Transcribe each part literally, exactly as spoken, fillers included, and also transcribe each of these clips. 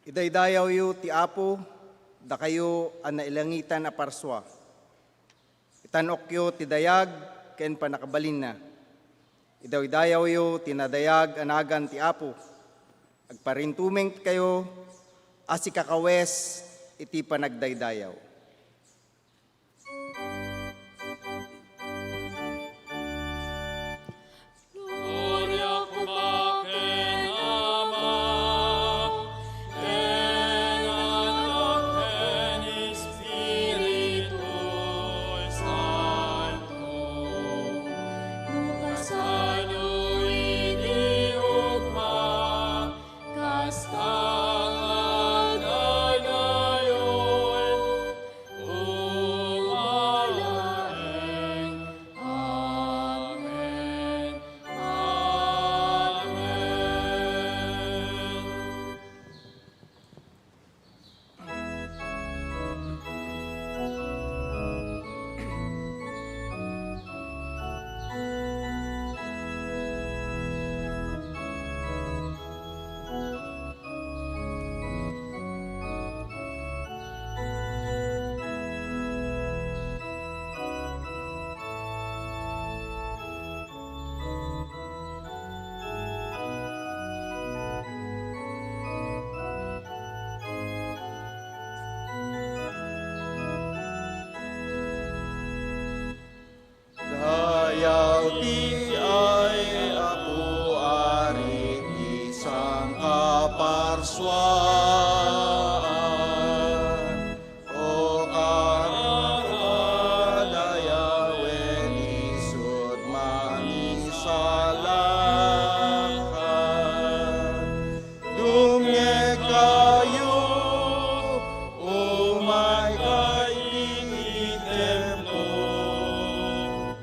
Idaydayawyo ti Apo, dakayo a nailangitan a parsua. Itan-okyo ti dayag ken pannakabalinna. Idaydayawyo ti nadayag a nagan ti Apo. Agparintumengkayo a sikakawes iti panagdaydayaw. Gloria koma ken Ama, ken Anak, ken Espiritu Santo. No kasano idi ugma, kasta nga agdaydayawen, umalaeng. Amen. Amen. Dayaw ti ay Apo, Ari ti sangkaparsuaan. O kararua, dayawen, isut' mangisalakan. Dumngegkayo, umaykayo iti templo,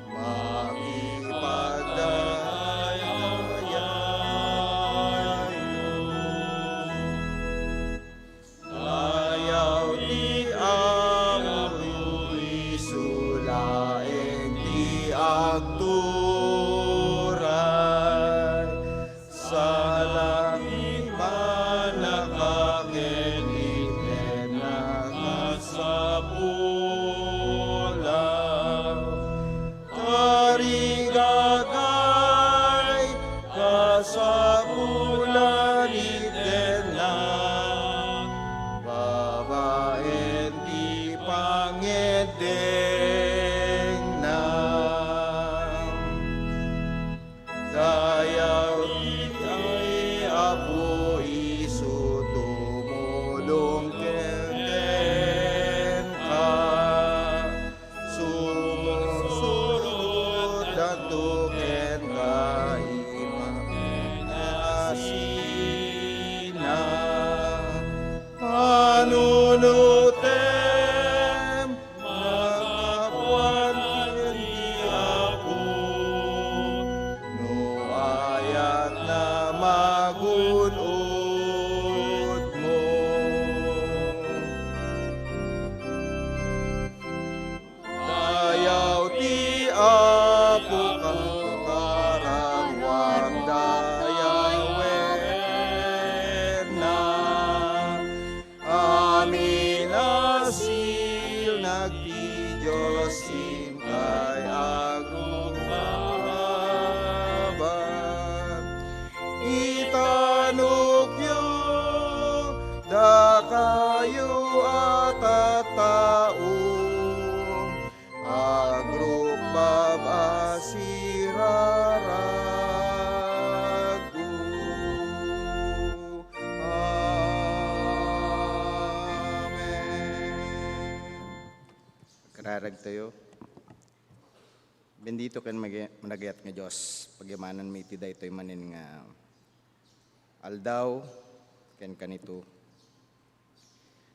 makipagdaydayayo. Dayaw ti Apo isu laeng ti agturay. Salangit manaka ken itedna kasapulan. Tarigagay, kasapulan itedna babaen ti pangeddengna. Dayaw ti Apo isu tumulong kenka. Sumurotdanto kenka, ipapanasina. Panunotem, makakuan ti Apo, no ayatna magun-odmo. Dayaw ti Apo kararuam dayawenna. Amin a sinag ti Dios inkay agrukbaban. Itanokyo, dakayo a tattao, agrukbab a siraragko. Amen. Kararagtayo. Bendito ken magi-, managayat nga Dios, pagimananmi iti daytoy manen nga aldaw ken kanito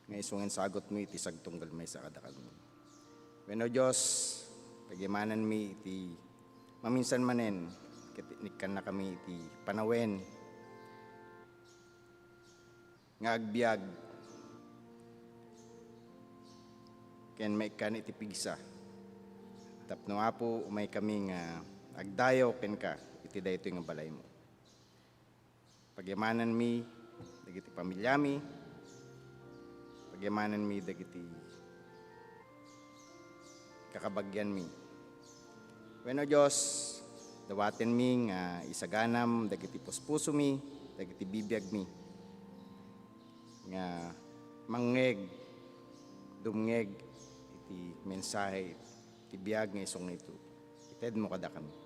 nga isu nga insagutmo iti sagtunggal maysa kadakami. Wenno Dios, pagimananmi iti maminsan manen ket inikannakami iti panawen nga agbiag ken maikkan iti pigsa. Tapno, Apo, umaykami nga agdayaw kenka iti daytoy nga balaymo. Pagimananmi dagiti pamiliami, Yamananmi dagiti kakabagianmi. Wenno, Dios, dawatenmi nga isaganam dagiti puspusomi, dagiti bibiagmi, nga mangngeg, dumngeg iti mensahe ti biag nga isu nga ito. Itedmo kadakami.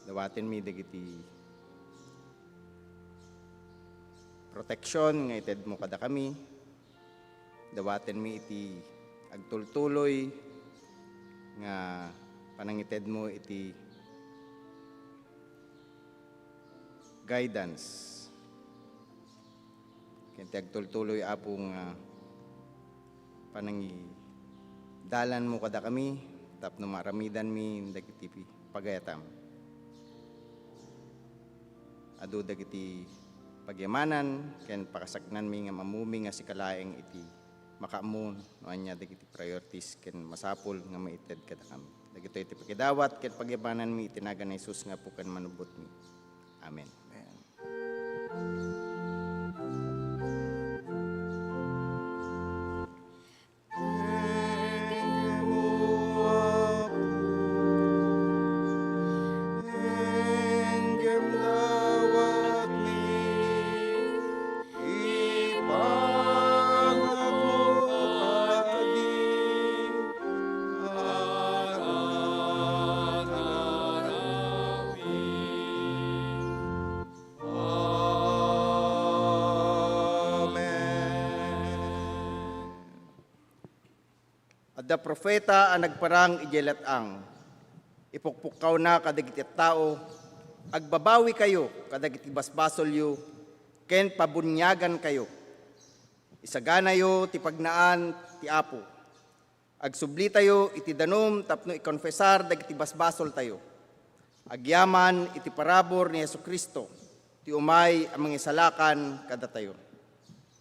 Dawatenmi dagiti proteksion nga itedmo kadakami. Dawatenmi iti agtultuloy nga panangitedmo iti guidance. Ken ti agtultuloy, Apo, nga panangidalanmo kadakami tapno maaramidanmi dagiti pagayatam. Adu dagiti pagyamanan ken pakasaknanmi nga ammumi nga sika laeng iti makaammo no ania dagiti priorities ken masapul nga maited kadakami. Dagitoy ti pakidawat ken pagyamananmi iti nagan ni Jesus nga Apo ken Manubotmi. Amen. Amen. Adda profeta a nagparang idiay let-ang. Ipukpukkawna kadagiti tao, "Agbabawikayo kadagiti basbasolyo ken pabuniagankayo. Isaganayo ti pagnaan ti Apo." Agsublitayo iti danum tapno ikonfesar dagiti basbasoltayo. Agyaman iti parabur ni Jesu-Cristo, ti umay a mangisalakan kadatayo.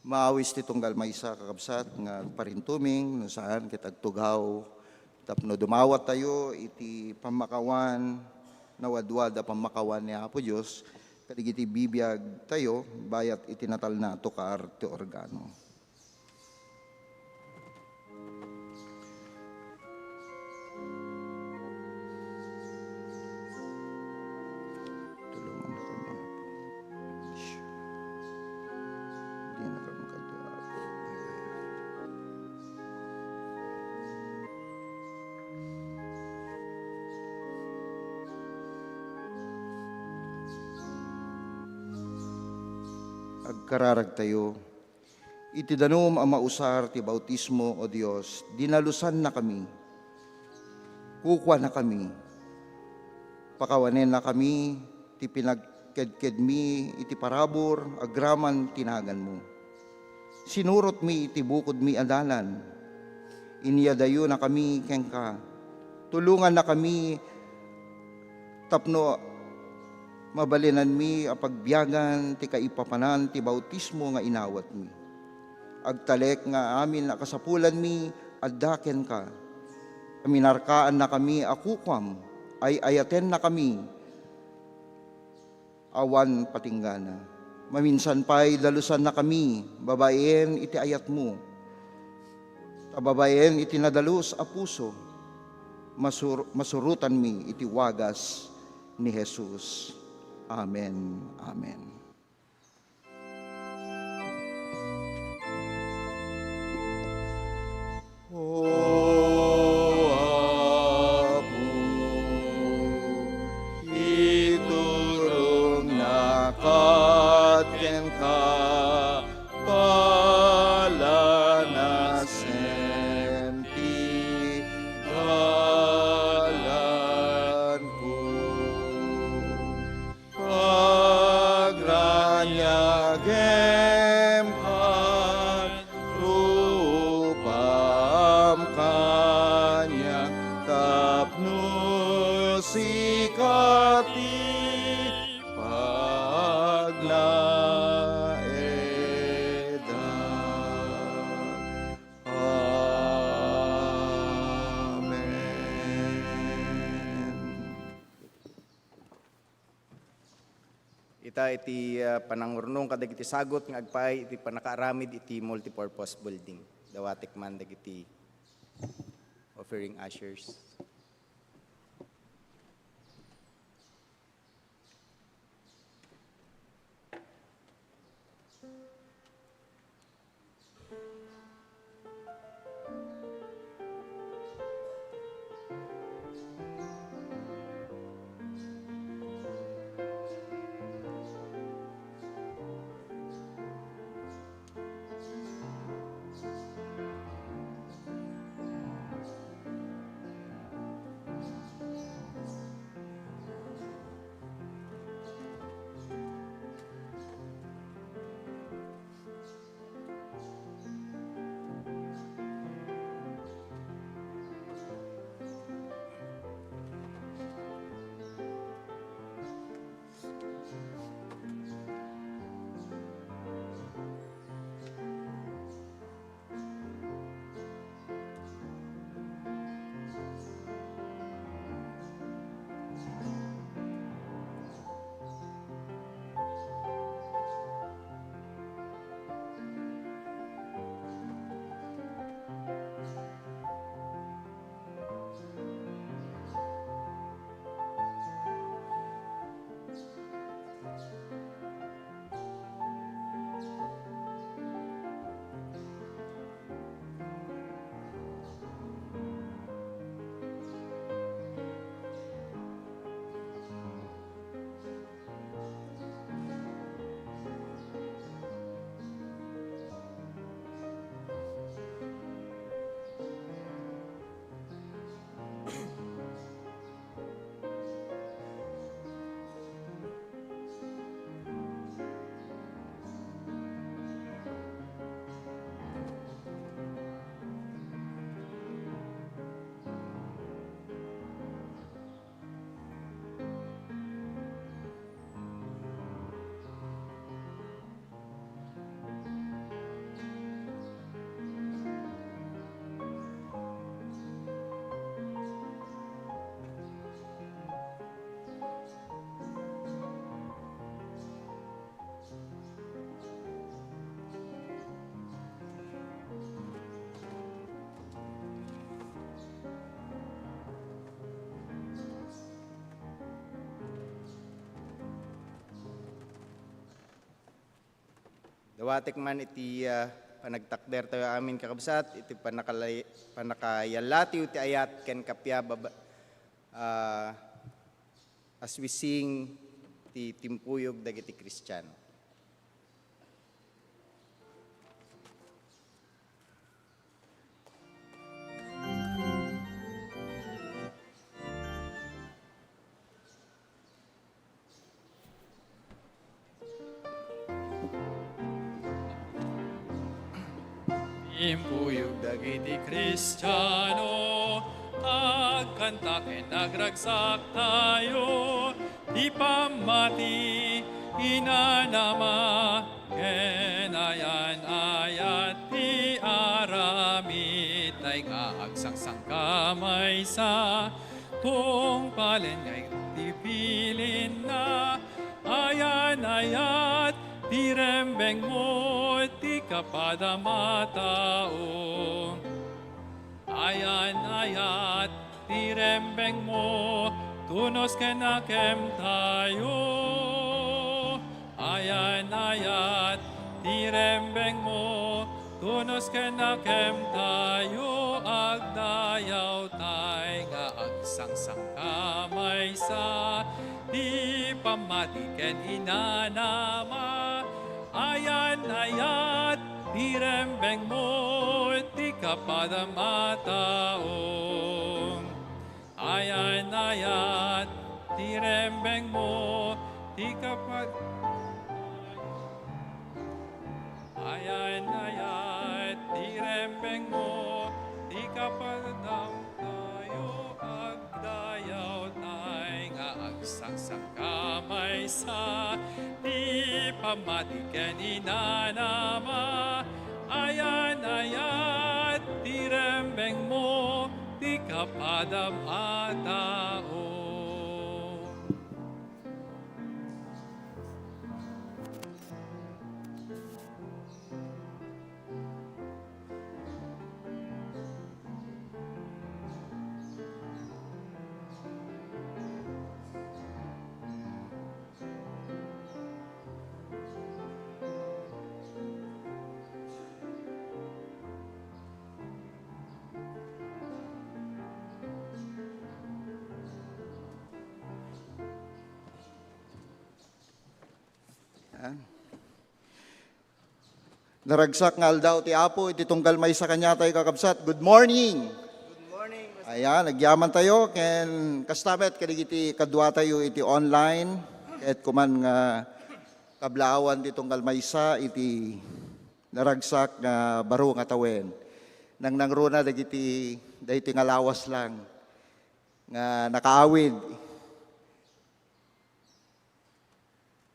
Maawis ti tunggal maysa, kakabsat, nga agparintuming, no saan, ket agtugaw, tapno dumawattayo iti pammakawan, nawadwad a pammakawan ni Apo Dios, kadagiti bibiagtayo, bayat iti natalna a tukar ti organo. Tulungan na kami, Apo. Di na kami kadua, Apo. Agkararagtayo. Iti danum a mausar ti bautismo, O Dios, dinalosannakami. Kukuanakami. Pakawanennakami ti pinagkedkedmi iti parabur agraman ti naganmo. Sinurotmi iti bukodmi a dalan. Inyadayonakami kenka. Tulongannakami tapno mabalinanmi a pagbiagan ti kaipapanan ti bautismo nga inawatmi. Agtalek nga amin a kasapulanmi adda kenka. Minarkaannakami a kukuam, ay-ayatennakami awan patinggana. Maminsan pay dalusannakami babaen iti ayatmo. Ta babaen iti nadalus a puso, masur-, masurotanmi iti wagas ni Jesus. Amen. Amen. O Apo, iturongnak kenka, palanasem ti dalanko. Pagraniagem kan rupam Ita iti, ah, panangurnong kadagiti sagut nga agpaay iti pannakaaramid iti multipurpose building. Dawatek man dagiti offering ushers. Dawatek man iti, ah, panagtakdertayo amin, kakabsat, iti panakalay-, panakayallatiyo ti ayat ken kappia baba-, ah, as we sing ti timpuyog dagiti Kristiano. Timpuyog dagiti Kristiano, agkanta ken agragsaktayo, ti pammati, inanama, ken ayan-ayat ti aramid, tay nga agsangsanka maysa, tungpalen nga iti bilinna, ayan-ayat ti rembengmo, ti kapadam a tao. Ayan-ayat ti rembengmo, tunos ken nakemtayo. Ayan-ayat ti rembengmo, tunos ken nakemtayo. Agdayawtay nga agsangsanka maysa, ti pammati ken inanama. Ayan-ayat ti rembengmo, ti kapadam a tao. Ayan-ayat ti rembengmo, ti kapad-, ayan-ayat ti rembengmo, ti kapadam tayo. Agdayawtay nga agsangsanka maysa, ti pammati ken inanama. Ayan-ayat ti rembengmo, ti kapadam a tao. Naragsak nga aldaw ti Apo iti tunggal maysa kaniatayo, kakabsat. Good morning! Good morning, Pastor. Ayan, agyamantayo ken kasta met kadagiti kaduatayo iti online, ket kuman nga kablaawan ti tunggal maysa iti naragsak nga baro nga tawen. Nangnangruna dagiti, dagiti nga lawas lang nga nakaawid.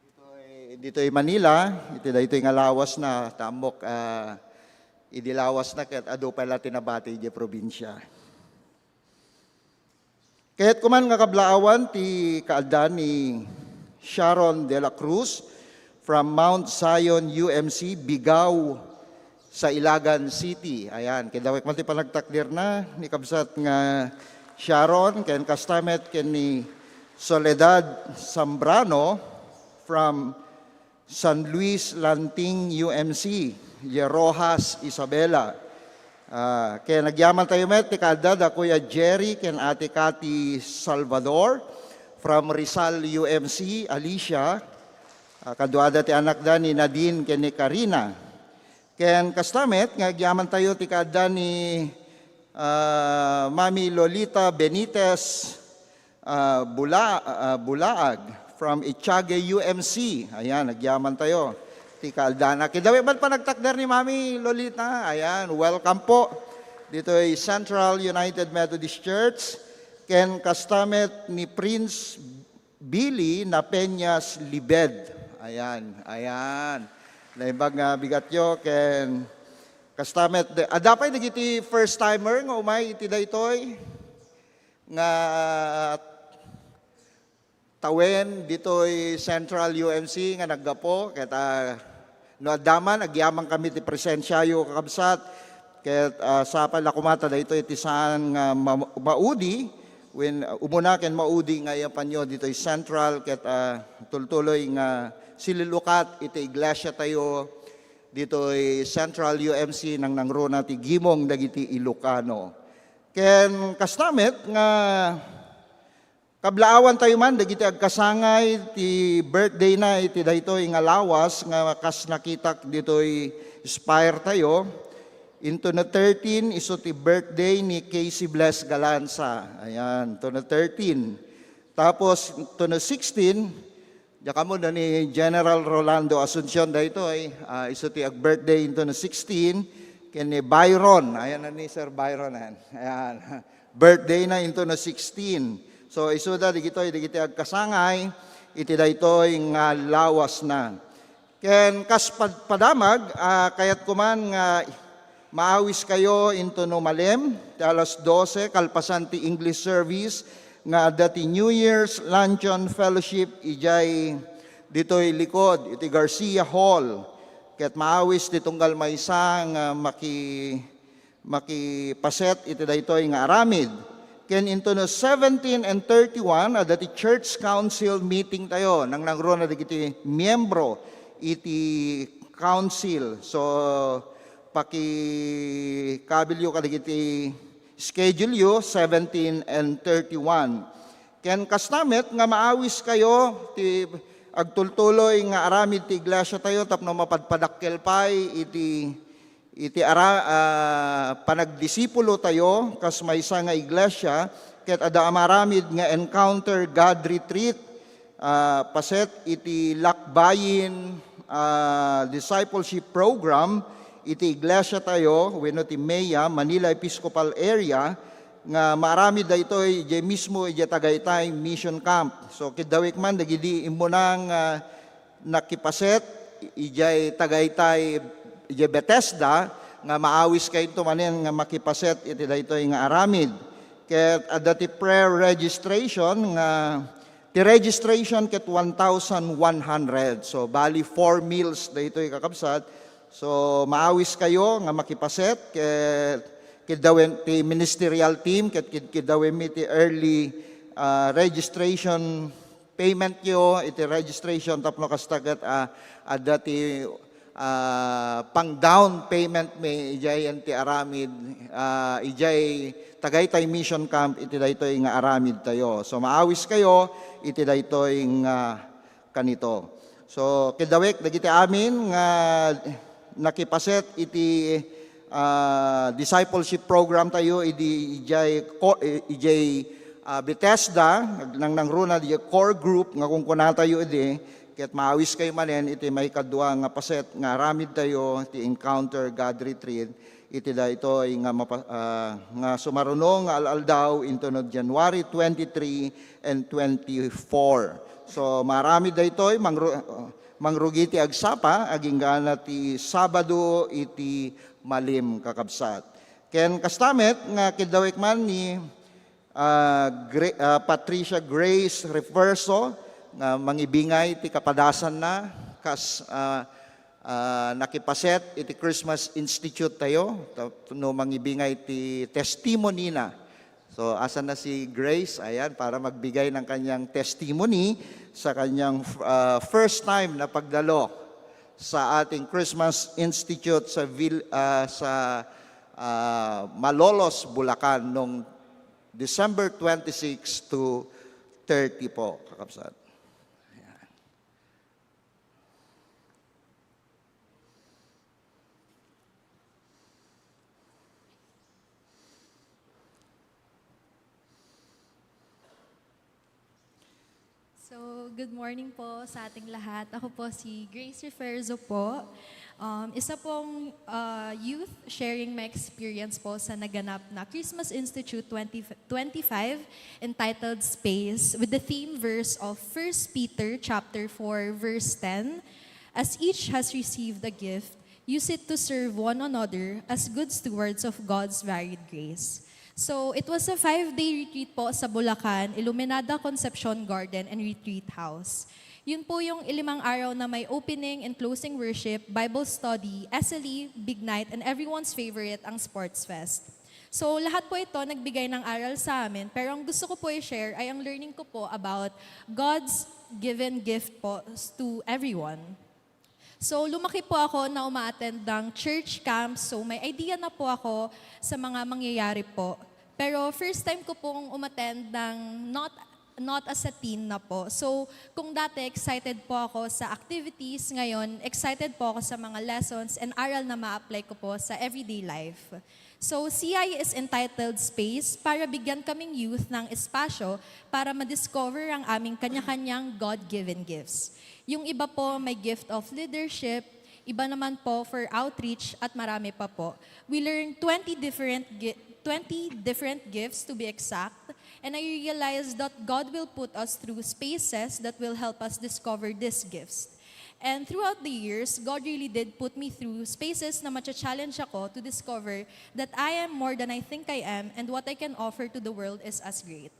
Ditoy, ditoy Manila, iti daytoy nga lawas na, ta ammok, ah, idi lawas na ket adu pay la ti nabati idiay probinsia. Kayat kuman nga kablaawan ti kaadda ni Sharon de la Cruz from Mount Zion U M C, Bigao, sa Ilagan City. Ayan, ket dawek man ti panagtakderna ni kabsat nga Sharon, ken kasta met ken ni Soledad Zambrano from San Luis Lanting U M C, idiay Roxas, Isabela. Ah, ken agyamantayo met ti kaadda da Kuya Jerry ken Ate Cathy Salvador from Rizal U M C, Alicia. Ah, kaduada ti anakda ni Nadine ken ni Karina. Ken kasta met nga agyamantayo ti kaadda ni, ah, Mami Lolita Benitez, ah, Bula-, ah, Bulaag from Etiague U M C. Ayan, agyamantayo ti kaaddana. Ket dawek man panagtakder ni Mami Lolita. Ayan, welcome po ditoy Central United Methodist Church. Ken kasta met ni Prince Billy na Peñas Libed. Ayan, ayan. Naimbag nga bigatyo ken kasta met. Adda pay dagiti first timer nga umay iti daytoy nga tawen ditoy Central U M C nga naggapu. Ket, ah, no adda man, agyamankami ti presensiayo, kakabsat. Ket, ah, sapay la koma ta daytoy ti saan nga ma-, maudi, wen, ah, umuna ken maudi nga ayapanyo ditoy Central, ket, ah, tultuloy nga sililukat iti iglesiatayo ditoy Central U M C, nangnangruna ti gimong dagiti Ilocano. Ken kasta met nga kablaawantayo man dagiti agkasangay ti birthday na iti daytoy nga lawas nga kas nakitak ditoy Spire tayo. Into no thirteen, isu ti birthday ni Casey Bless Galanza. Ayan, into no thirteen. Tapos, into no sixteen, diak ammo no ni General Rolando Asuncion daytoy, ah, isu ti ag-birthday into no sixteen, ken ni Byron. Ayan na ni Sir Byron, ayan. Ayan. Birthday na into no sixteen. So, isuda digitoy, digiti agkasangay, iti daytoy nga lawas na. Ken kas pad-, padamag, ah, kayat kuman nga maawis kayo into no malem, ti alas dose, kalpasan ti English service, nga adda ti New Year's Luncheon Fellowship idiay ditoy likod, iti Garcia Hall. Ket maawis ti tunggal maysa nga maki-, makipaset iti daytoy nga aramid. Ken into no seventeen and thirty-one, adda ti church council meeting tayo. Nangnangruna dagiti miembro iti council. So, pakikabilyo kadagiti schedule yo, seventeen and thirty-one. Ken kasta met nga maawis kayo ti agtultuloy nga aramid ti iglesia tayo tapno mapadpadakkel pay iti, iti ara-, ah, panagdisipulo tayo kas maysa nga iglesia, ket adda a maaramid nga Encounter God Retreat, ah, paset iti Lakbayin, ah, Discipleship Program iti iglesia tayo wenno ti meya, Manila Episcopal Area, nga maaramid daytoy idiay mismo idiay Tagaytay Mission Camp. So, kiddawek man dagidi immuna nga nakipaset idiay Tagaytay, idiay Bethesda, nga maawis kayto manen nga makipaset iti daytoy nga aramid. Ket adda ti prayer registration nga ti registration ket one thousand one hundred. So, bali four meals daytoy, kakabsat. So, maawis kayo nga makipaset ket kiddawen ti ministerial team ket kid-, kiddawenmi ti early, ah, registration payment yo iti registration tapno kasta ket, ah, adda ti, ah, pang down payment mi idiay ti aramid, ah, idiay Tagaytay Mission Camp iti daytoy nga aramid tayo. So, maawis kayo iti daytoy nga kanito. So, kidawek dagiti amin nga nakipaset iti, ah, discipleship program tayo idi ijay ko-, ijay, ah, Bethesda, nang nangruna di core group nga kunkuna tayo idi, ket maawiskayo manen iti maikadua nga paset nga aramid tayo ti Encounter God Retreat iti daytoy nga mapa-, ah, nga sumaruno nga al-aldaw inton January twenty-three and twenty-four. So, maaramid daytoy, mangru-, mangrugi ti agsapa, aginggana ti Sabado iti malim, kakabsat. Ken kasta met nga kiddawek man ni, ah, Gra-, ah, Patricia Grace Refuerzo nga mangibingay ti kapadasanna kas, ah, ah, nakipaset iti Christmas Institute tayo, tapno mangibingay ti testimony na. So, asan na si Grace? Ayan, para magbigay ng kanyang testimony sa kanyang, ah, first time na pagdalo sa ating Christmas Institute sa Vil-, ah, sa, ah, Malolos, Bulacan noong December twenty-six to thirty po, kakabsat. Ayan. So, good morning po sa ating lahat. Ako po si Grace Referzo po. Um, isa pong, uh, youth sharing my experience po sa naganap na Christmas Institute twenty twenty-five, entitled Space, with the theme verse of First Peter chapter four, verse ten. "As each has received a gift, use it to serve one another as good stewards of God's varied grace." So, it was a five-day retreat po sa Bulacan, Iluminada Concepcion Garden and Retreat House. Yun po yung ilimang araw na may opening and closing worship, Bible study, S L E, big night, and everyone's favorite, ang Sports Fest. So, lahat po ito nagbigay ng aral sa amin, pero ang gusto ko po i-share ay ang learning ko po about God's given gift po to everyone. So, lumaki po ako na umaattend ng church camps, so may idea na po ako sa mga mangyayari po. Pero first time ko pong umattend ng not, not as a teen na po. So, kung dati excited po ako sa activities, ngayon excited po ako sa mga lessons and aral na ma-apply ko po sa everyday life. So, C I is entitled Space para bigyan kaming youth ng espasyo para ma-discover ang aming kanya-kanyang God-given gifts. Yung iba po may gift of leadership, iba naman po for outreach at marami pa po. We learn twenty different gi- twenty different gifts to be exact, and I realized that God will put us through spaces that will help us discover these gifts. And throughout the years, God really did put me through spaces na macha-challenge ako to discover that I am more than I think I am and what I can offer to the world is as great.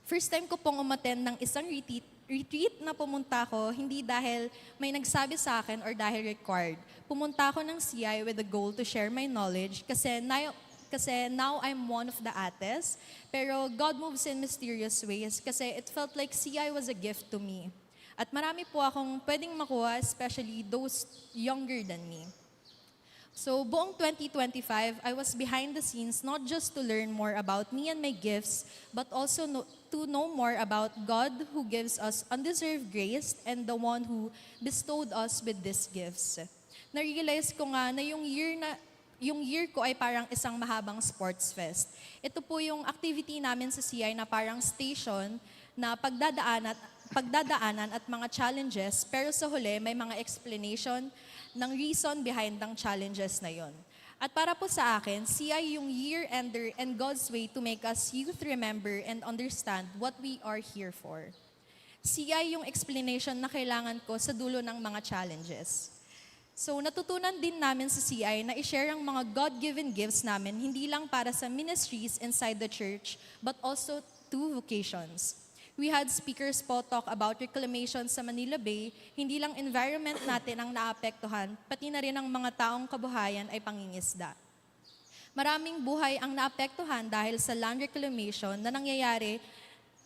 First time ko pong umattend ng isang retreat, retreat na pumunta ako, hindi dahil may nagsabi sa akin or dahil required. Pumunta ako ng C I with the goal to share my knowledge kasi na, kasi now I'm one of the ates, pero God moves in mysterious ways kasi it felt like C I was a gift to me. At marami po akong pwedeng makuha, especially those younger than me. So, buong twenty twenty-five, I was behind the scenes not just to learn more about me and my gifts, but also no, to know more about God who gives us undeserved grace and the one who bestowed us with these gifts. Na-realize ko nga na yung year na yung year ko ay parang isang mahabang sports fest. Ito po yung activity namin sa C I na parang station na pagdadaanan, pagdadaanan at mga challenges, pero sa huli may mga explanation ng reason behind ng challenges na yon. At para po sa akin, C I yung year-ender and God's way to make us youth remember and understand what we are here for. C I yung explanation na kailangan ko sa dulo ng mga challenges. So, natutunan din namin sa C I na i-share ang mga God-given gifts namin hindi lang para sa ministries inside the church, but also to vocations. We had speakers po talk about reclamation sa Manila Bay, hindi lang environment natin ang naapektuhan, pati na rin ang mga taong kabuhayan ay pangingisda. Maraming buhay ang naapektuhan dahil sa land reclamation na nangyayari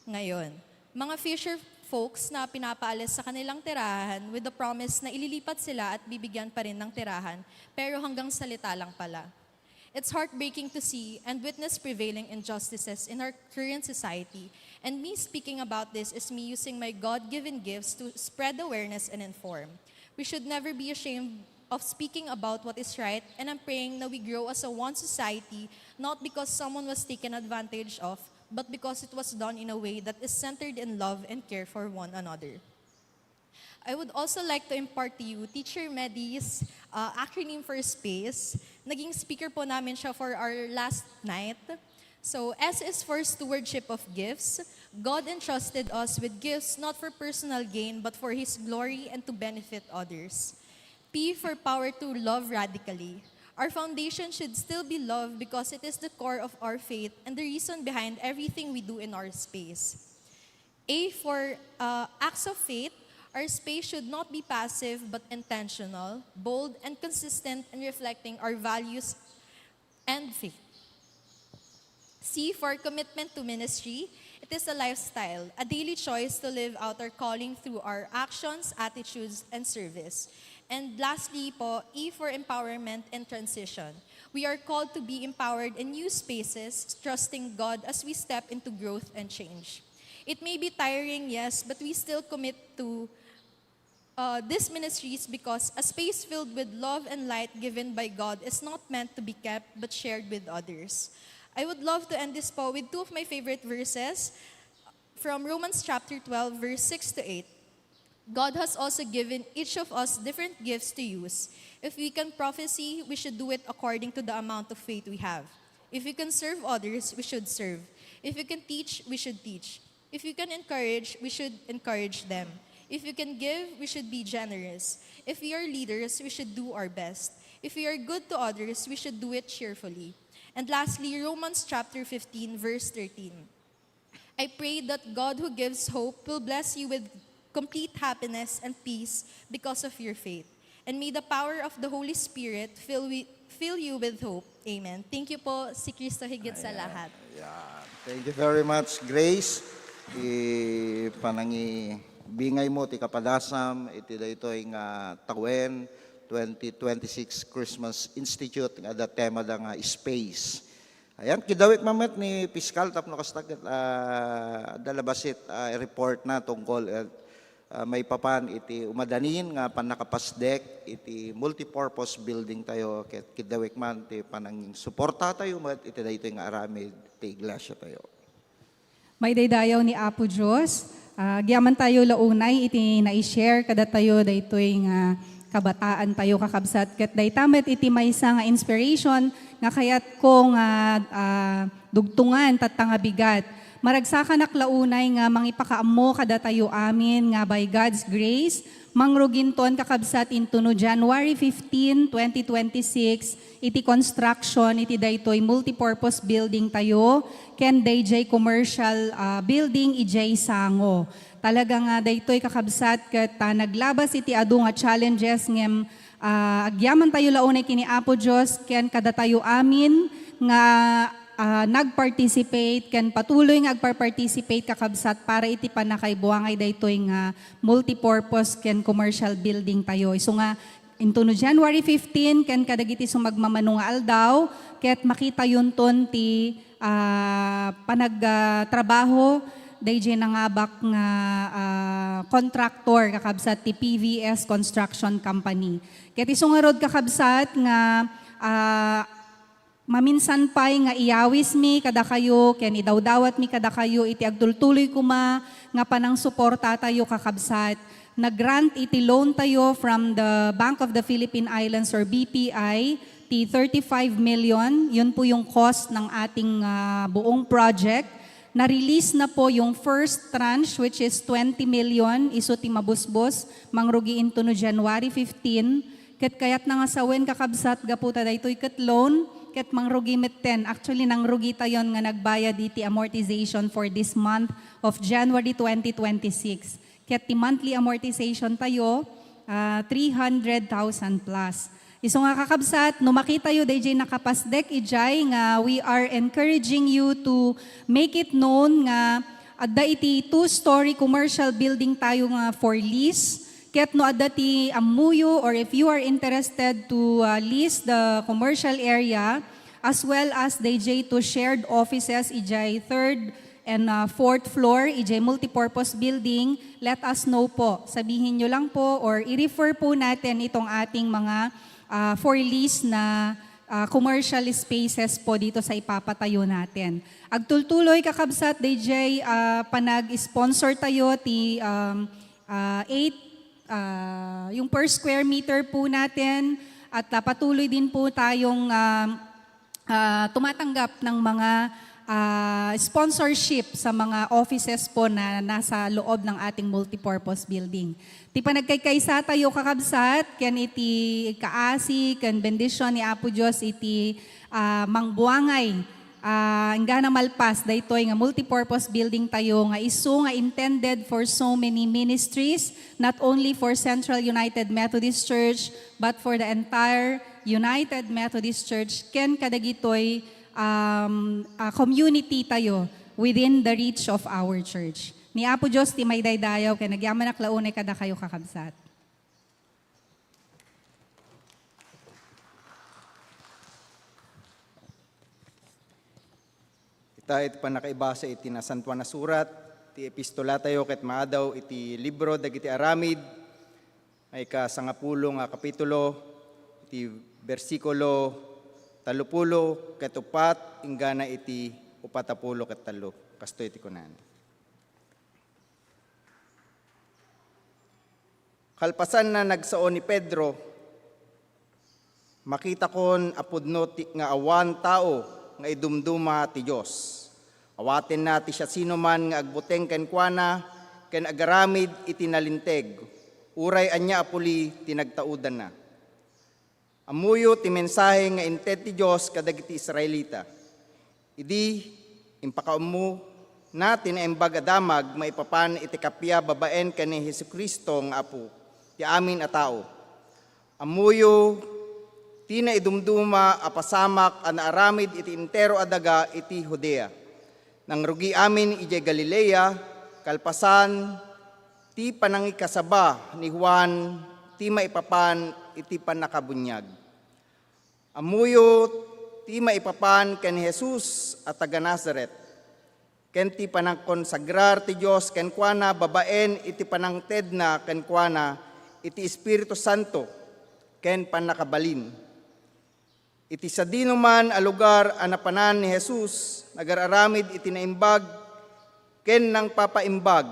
ngayon. Mga fisher folks na pinapaalis sa kanilang tirahan with the promise na ililipat sila at bibigyan pa rin ng tirahan, pero hanggang salita lang pala. It's heartbreaking to see and witness prevailing injustices in our current society, And me speaking about this is me using my God given gifts to spread awareness and inform. We should never be ashamed of speaking about what is right, and I'm praying that we grow as a one society, not because someone was taken advantage of, but because it was done in a way that is centered in love and care for one another. I would also like to impart to you Teacher Medi's uh, acronym for SPACE. Naging speaker po namin siya for our last night. So, S is for stewardship of gifts. God entrusted us with gifts not for personal gain but for His glory and to benefit others. P for power to love radically. Our foundation should still be love because it is the core of our faith and the reason behind everything we do in our space. A for uh, acts of faith, our space should not be passive but intentional, bold, and consistent in reflecting our values and faith. C for commitment to ministry. It is a lifestyle, a daily choice to live out our calling through our actions, attitudes, and service. And lastly po, E for empowerment and transition. We are called to be empowered in new spaces, trusting God as we step into growth and change. It may be tiring, yes, but we still commit to uh, these ministries because a space filled with love and light given by God is not meant to be kept but shared with others. I would love to end this po with two of my favorite verses from Romans chapter twelve, verse six to eight. God has also given each of us different gifts to use. If we can prophecy, we should do it according to the amount of faith we have. If we can serve others, we should serve. If we can teach, we should teach. If we can encourage, we should encourage them. If we can give, we should be generous. If we are leaders, we should do our best. If we are good to others, we should do it cheerfully. And lastly, Romans chapter fifteen, verse thirteen. I pray that God who gives hope will bless you with complete happiness and peace because of your faith. And may the power of the Holy Spirit fill, we, fill you with hope. Amen. Thank you po, si Kristo higit sa lahat. Yeah. Thank you very much, Grace. Ipanangibingay mo ti kapadasam iti daytoy nga tawen twenty twenty-six Christmas Institute nga adda tema da nga space. Ayan, kidawik man met ni Piskal tapno kasta ket ah, adda la bassit ah, report na tungkol et ah, maipapan iti umadanin nga pannakapasdek iti multipurpose building tayo ket kidawik man ti panangsuporta tayo met iti daytoy nga aramid ti iglesia tayo. Maidaydayaw ni Apo Dios. Ah, agyaman tayo la unay iti nai-share kadatayo daytoy nga kabataan tayo, kakabsat, ket dayta met iti maysa nga inspiration nga kayatko nga ah, dugtongan tatta nga bigat. Maragsakanak la unay nga mangipakaammo kadatayo amin nga by God's grace, mangruginton, kakabsat, intono January fifteen, twenty twenty-six, iti construction iti daytoy multipurpose building tayo ken dayjay commercial ah, building idiay Sango. Talaga nga daytoy, kakabsat, ket ah, naglabas iti adu nga challenges ngem ah, agyaman tayo la unay ken ni Apo Dios ken kadatayo amin nga ah, nag-participate ken patuloy nga agpar-participate, kakabsat, para iti pannakaibuangay daytoy nga multipurpose ken commercial building tayo. Isu nga intono January fifteen ken kadagiti sumagmamano nga aldaw ket makitayonton ti ah, panagtrabaho dayjay nangabak nga ah, contractor, kakabsat, ti P V S Construction Company. Ket isu ngarud, kakabsat, nga ah, maminsan pay nga iyawismi kadakayo ken idawdawatmi kadakayo iti agtultuloy koma nga panangsuporta tayo, kakabsat. Nag-grant iti loan tayo from the Bank of the Philippine Islands or B P I ti thirty-five million. Yun po yung cost ng ating ah, buong project. Na-release na po yung first tranche, which is twenty million, isu ti mabusbos, mangrugi intono January fifteen. Ket kayatna nga sawen, kakabsat, gapu ta daytoy ket loan, ket mangrugi metten. Actually, nangrugi tayon nga nagbayad iti amortization for this month of January twenty twenty-six. Ket ti monthly amortization tayo, ah, three hundred thousand plus. Isu nga, kakabsat, no makitayo dayjay nakapasdek idiay nga we are encouraging you to make it known nga adda iti two-story commercial building tayo nga for lease. Ket no adda ti ammoyo or if you are interested to ah, lease the commercial area as well as dayjay two shared offices idiay third and, ah, fourth floor, idiay multipurpose building, let us know po. Sabihin nyo lang po or i-refer po natin itong ating mga, ah, for lease na, ah, commercial spaces po dito sa ipapatayo natin. Agtultuloy, kakabsat, D J, ah, panag-sponsor tayo ti, um, ah, eight, ah, yung per square meter po natin at, ah, patuloy din po tayong, ah, ah, tumatanggap ng mga, ah, sponsorship sa mga offices po na nasa loob ng ating multipurpose building. Ti panagkaykaysa tayo, kakabsat, ken iti kaasi ken bendisyon ni Apo Dios iti, ah, mangbuangay, ah, enggana malpas daytoy nga multipurpose building tayo nga isu nga intended for so many ministries, not only for Central United Methodist Church, but for the entire United Methodist Church ken kadagitoy, um, ah, community tayo within the reach of our church. Ni Apo Dios ti maidaydayaw ken agyamanak la unay kadakayo, kakabsat. Ita iti pannakaibasa iti Nasantoan a Surat, ti epistolatayo ket maadaw iti libro dagiti Aramid, maika sangapulo nga kapitulo, iti bersikulo tallopulo ket upat, inggana iti upatapulo ket tallo. Kastoy ti kunana. Kalpasanna, nagsao ni Pedro, makitakon a pudno ti, nga awan tao nga idumduma ti Dios. Awatenna ti siasinoman nga agbuteng kenkuana ken agaramid iti nalinteg, uray ania a puli ti nagtaudanna. Ammoyo ti mensahe nga inted ti Dios kadagiti Israelita. Idi impakaammona ti Naimbag a Damag maipapan iti kappia babaen ken ni Jesu-Cristo nga Apo ti amin a tao. Ammoyo ti naidumduma a pasamak a naaramid iti entero a daga iti Judea. Nangrugi amin idiay Galilea, kalpasan ti panangikasaba ni Juan ti maipapan iti pannakabuniag. Ammoyo ti maipapan ken ni Jesus a taga-Nazaret, ken ti panangkonsagrar ti Dios kenkuana babaen iti panangtedna kenkuana iti Espiritu Santo ken pannakabalin. Iti sadinoman a lugar a napanan ni Jesus, nagar-aramid iti naimbag ken nangpapaimbag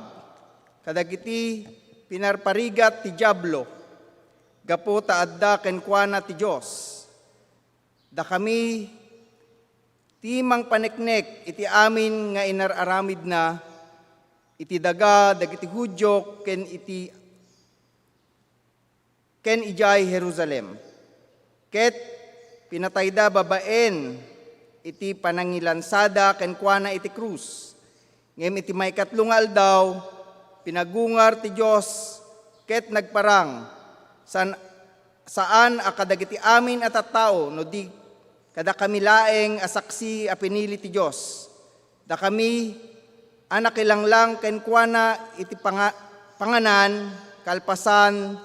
kadagiti pinarparigat ti Diablo, gapu ta adda kenkuana ti Dios. Dakami ti mangpaneknek iti amin nga inar-aramidna iti daga dagiti Judio ken iti ken idiay Jerusalem. Ket pinatayda babaen iti panangilansada kenkuana iti krus. Ngem iti maikatlo nga aldaw, pinagungar ti Dios ket nagparang, saan, saan a kadagiti amin a tattao, no di kadakami laeng a saksi a pinili ti Dios. Dakami a nakilanglang kenkuana iti panga-, panganan kalpasan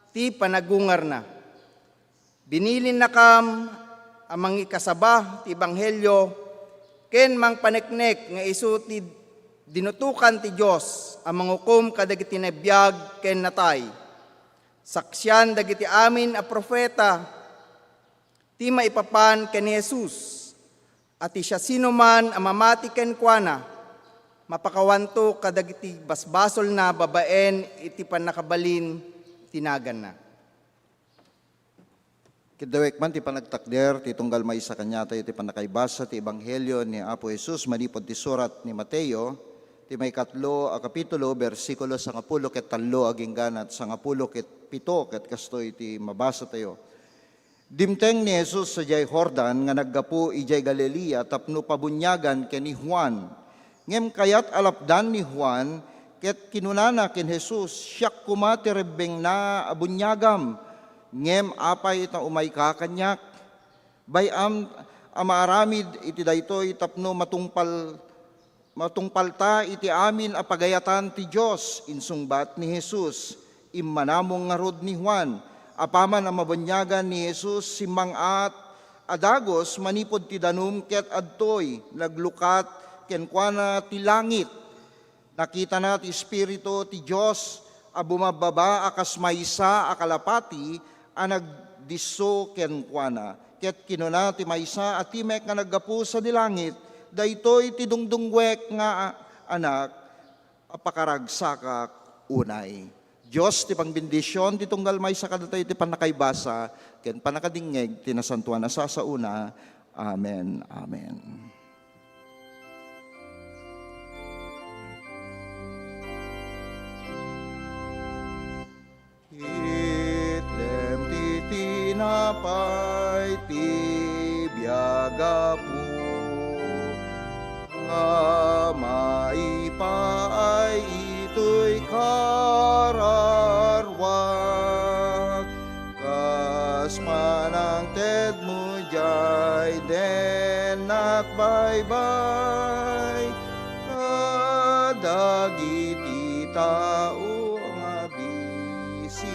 ti panagungarna. Binilinnakam a mangikasaba ti ebanghelio ken mangpaneknek nga isu ti dinutokan ti Dios a mangukom kadagiti nabiag ken natay. Saksian dagiti amin a profeta ti maipapan ken ni Jesus, a ti siasinoman a mamati kenkuana, mapakawanto kadagiti basbasolna babaen iti pannakabalin ti naganna. Ket dawek man ti panagtakder ti tunggal maysa kaniatayo ti pannakaibasa ti ebanghelio ni Apo Jesus manipud ti surat ni Mateo, ti maikatlo a kapitulo, bersikulo sangapulo ket tallo agingga sangapulo ket pito, ket kastoy ti mabasatayo. Dimteng ni Jesus sadiay Jordan nga naggapu idiay Galilea tapno pabuniagan ken ni Juan. Ngem kayat a lapdan ni Juan, ket kinunana ken Jesus, "Siak koma ti rebbengna a buniagam, ngem apay ta umayka kaniak? Bay-am a maaramid iti daytoy tapno matungpal, matungpalta iti amin a pagayatan ti Dios," insungbat ni Jesus. Immanamong ngarud ni Juan. Apaman a mabuniagan ni Jesus, simmang-at a dagus manipud ti danum ket adtoy naglukat kenkuana ti langit. Nakitana ti Espiritu ti Dios a bumababa a kas maysa a kalapati a nagdisso kenkuana. Ket kinuna ti maysa a timek nga naggapu sadi langit, "Daytoy ti dungdungwek nga Anak a pakaragsakak unay." Dios ti pangbendision ti tunggal maysa kadatayo ti pannakaibasa ken pannakadingngeg ti nasantoan a sasaona. Amen. Amen. Itdem ti tinapay ti biag, Apo, a maipaay itoy kararuak, kas panangtedmo diay dennak baybay kadagiti tao nga bisinan.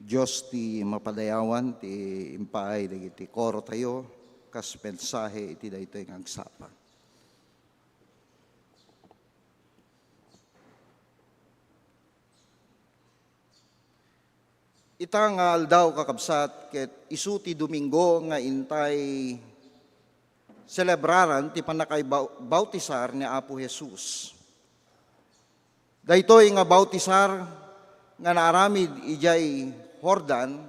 Dios ti mapadayawan ti impaay dagiti koro tayo kas mensahe iti daytoy nga agsapa. Ita nga aldaw, kakabsat, ket isu ti Domingo nga intay selebraran ti pannakaibau-, bautisar ni Apo Jesus. Daytoy nga bautisar nga naaramid idiay Jordan,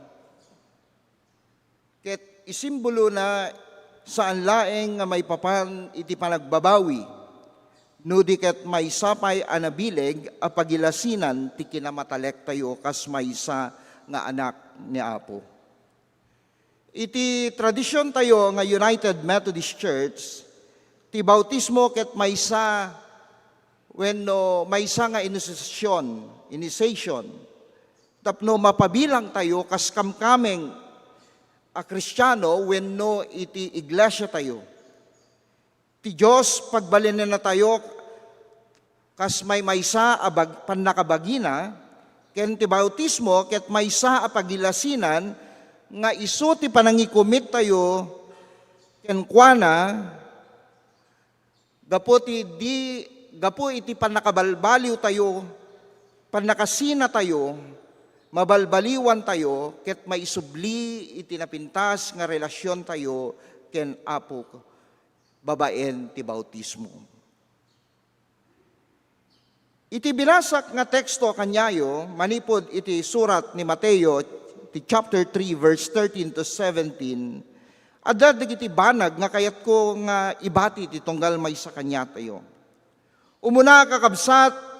ket isimbolona saan laeng nga maipapan iti panagbabawi, no di ket maysa pay a nabileg a pagilasinan ti kinamatalektayo kas maysa nga anak ni Apo. Iti tradisiontayo nga United Methodist Church, ti bautismo ket maysa wenno maysa nga inisiasion, initiation, tapno mapabilangtayo kas kamkameng a Kristiano wenno iti iglesiatayo. Ti Dios pagbalinennatayo kas maymaysa a bag-, pannakabagina, ken ti bautismo ket maysa a pagilasinan nga isu ti panangikumittayo kenkuana gapu ti di, gapu iti pannakabalbaliwtayo, pannakasinatayo, mabalbaliwantayo, ket maisubli iti napintas nga relasiontayo ken Apo babaen ti bautismo. Iti binasak nga teksto a kaniayo, manipud iti surat ni Mateo, ti chapter three, verse thirteen to seventeen, adda dagiti banag nga kayatko nga ibati ti tunggal maysa kaniatayo. Umuna, kakabsat,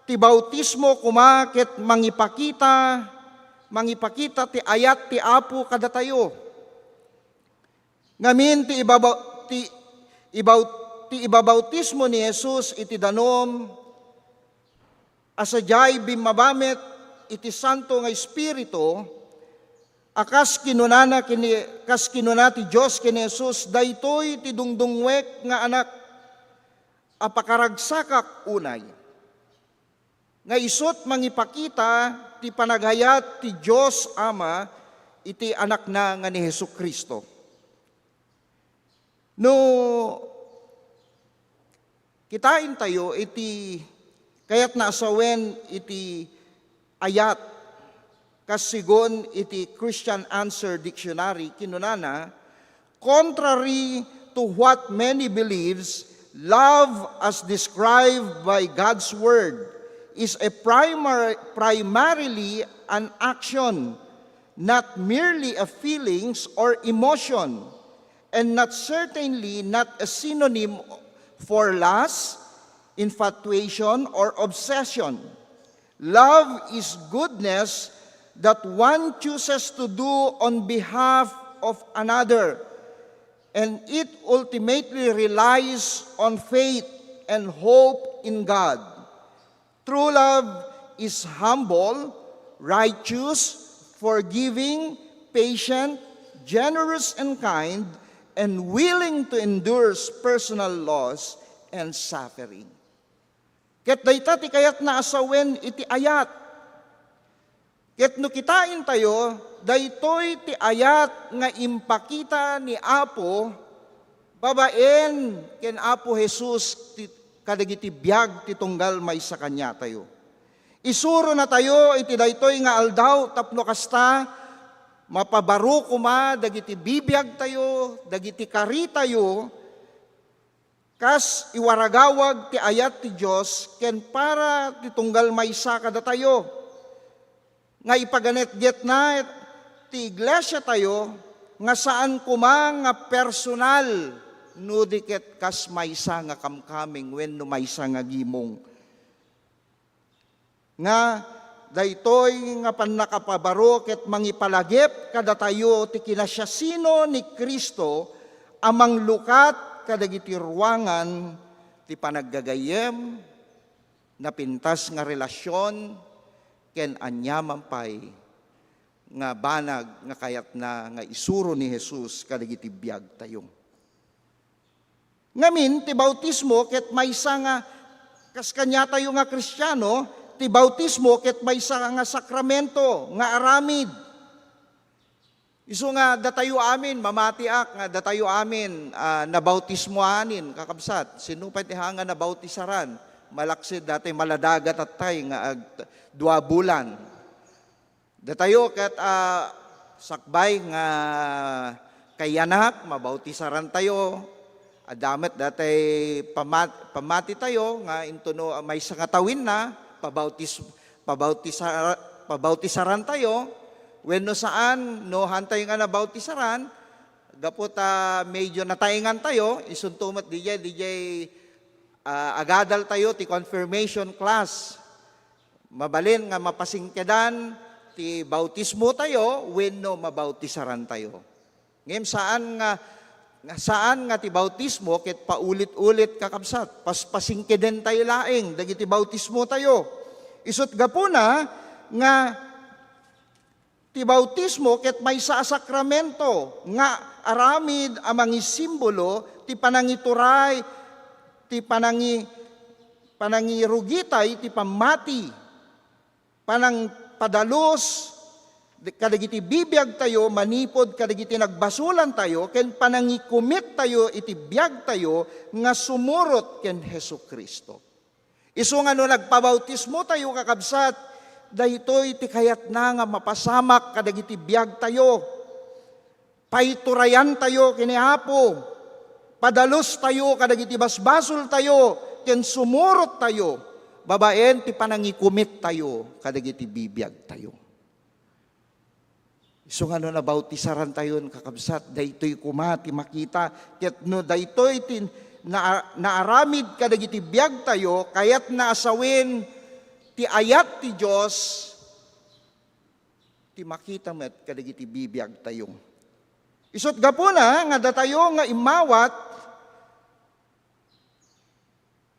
ti bautismo koma ket mangipakita, mangipakita ti ayat ti Apo kadatayo. Ngamin ti ibaba-, ti ibaw-, ti ibabautismo ni Jesus iti danum a sadiay bimmaba met iti Santo nga Espiritu, a kas kinunana ken ni, kas kinuna ti Dios ken ni Jesus, "Daytoy ti dungdungnguek nga Anak a pakaragsakak unay." Nga isut' mangipakita ti panagayat ti Dios Ama iti Anakna nga ni Jesu-Cristo. No kitaentayo iti kayatna a sawen iti ayat, kas segun iti Christian Answer Dictionary, kinunana, "Contrary to what many believes, love as described by God's Word is a primar-, primarily an action, not merely a feelings or emotion, and not certainly not a synonym for lust, infatuation, or obsession. Love is goodness that one chooses to do on behalf of another, and it ultimately relies on faith and hope in God. True love is humble, righteous, forgiving, patient, generous, and kind, and willing to endure personal loss and suffering." Ket dayta ti kayatna a sawen iti ayat. Ket no kitaentayo, daytoy ti ayat nga impakita ni Apo babaen ken Apo Jesus ti, kadagiti biag ti tunggal maysa kaniatayo. Isuronatayo iti daytoy nga aldaw tapno kasta, mapabaro koma dagiti bibiagtayo, dagiti karitayo, kas iwaragawag ti ayat ti Dios ken para ti tunggal maysa kadatayo, nga ipaganetgetna ti iglesiatayo nga saan koma nga personal, no di ket kas maysa nga kamkameng wenno maysa nga gimong. Nga daytoy nga pannakapabaro ket mangipalagip kadatayo ti kinasiasino ni Cristo a manglukat kadagiti ruangan ti panaggagayyem, napintas nga relasion, ken aniaman pay nga banag nga kayatna nga isuro ni Jesus kadagiti biagtayo. Ngamin, ti bautismo ket maysa nga, kas kaniatayo nga Kristiano, ti bautismo ket maysa nga sakramento nga aramid Isu nga datayo amin, mamatiak nga datayo amin, ah, nabautismoanin, kakabsat. Sino pay ti ha nga nabautisaran? Malaksid dati maladagat atay nga ag-, dua bulan. Datayo ket, ah, sakbay nga kayanak, mabautisaran tayo. Adda met datay pama-, pamati tayo nga intono maysa nga tawinna, pabautis-, pabautisara-, pabautisaran tayo. Wenno saan, no hantay nga nabautisaran, gapu ta medyo nataengan tayo, isunto met dijay, dijay, ah, agadal tayo ti confirmation class. Mabalin nga mapasingkedan ti bautismo tayo wenno mabautisaran tayo. Ngem saan nga, nga saan nga ti bautismo ket paulit-ulit, kakabsat. Paspasingkeden tayo laeng dagiti bautismo tayo. Isut' gapuna nga ti bautismo ket maysa a sakramento nga aramid a mangisimbolo ti panangituray, ti panangi-, panangirugitay ti pammati, panangpadalus kadagiti bibiagtayo manipud kadagiti nagbasolantayo, ken panangikumittayo iti biagtayo nga sumurot ken Jesu-Cristo. Isu nga no nagpabautismo tayo, kakabsat, daytoy ti kayatna nga mapasamak kadagiti biagtayo. Paiturayantayo ken ni Apo. Padalustayo kadagiti basbasoltayo ken sumurottayo babaen ti panangikumittayo kadagiti bibiagtayo. Isu nga no nabautisarantayon, kakabsat, daytoy koma ti makita. Ket no daytoy ti naa-, naaramid kadagiti biagtayo, kayatna a sawen ti ayat ti Dios ti makita met kadagiti bibiagtayo. Isut' gapuna nga datayo nga immawat,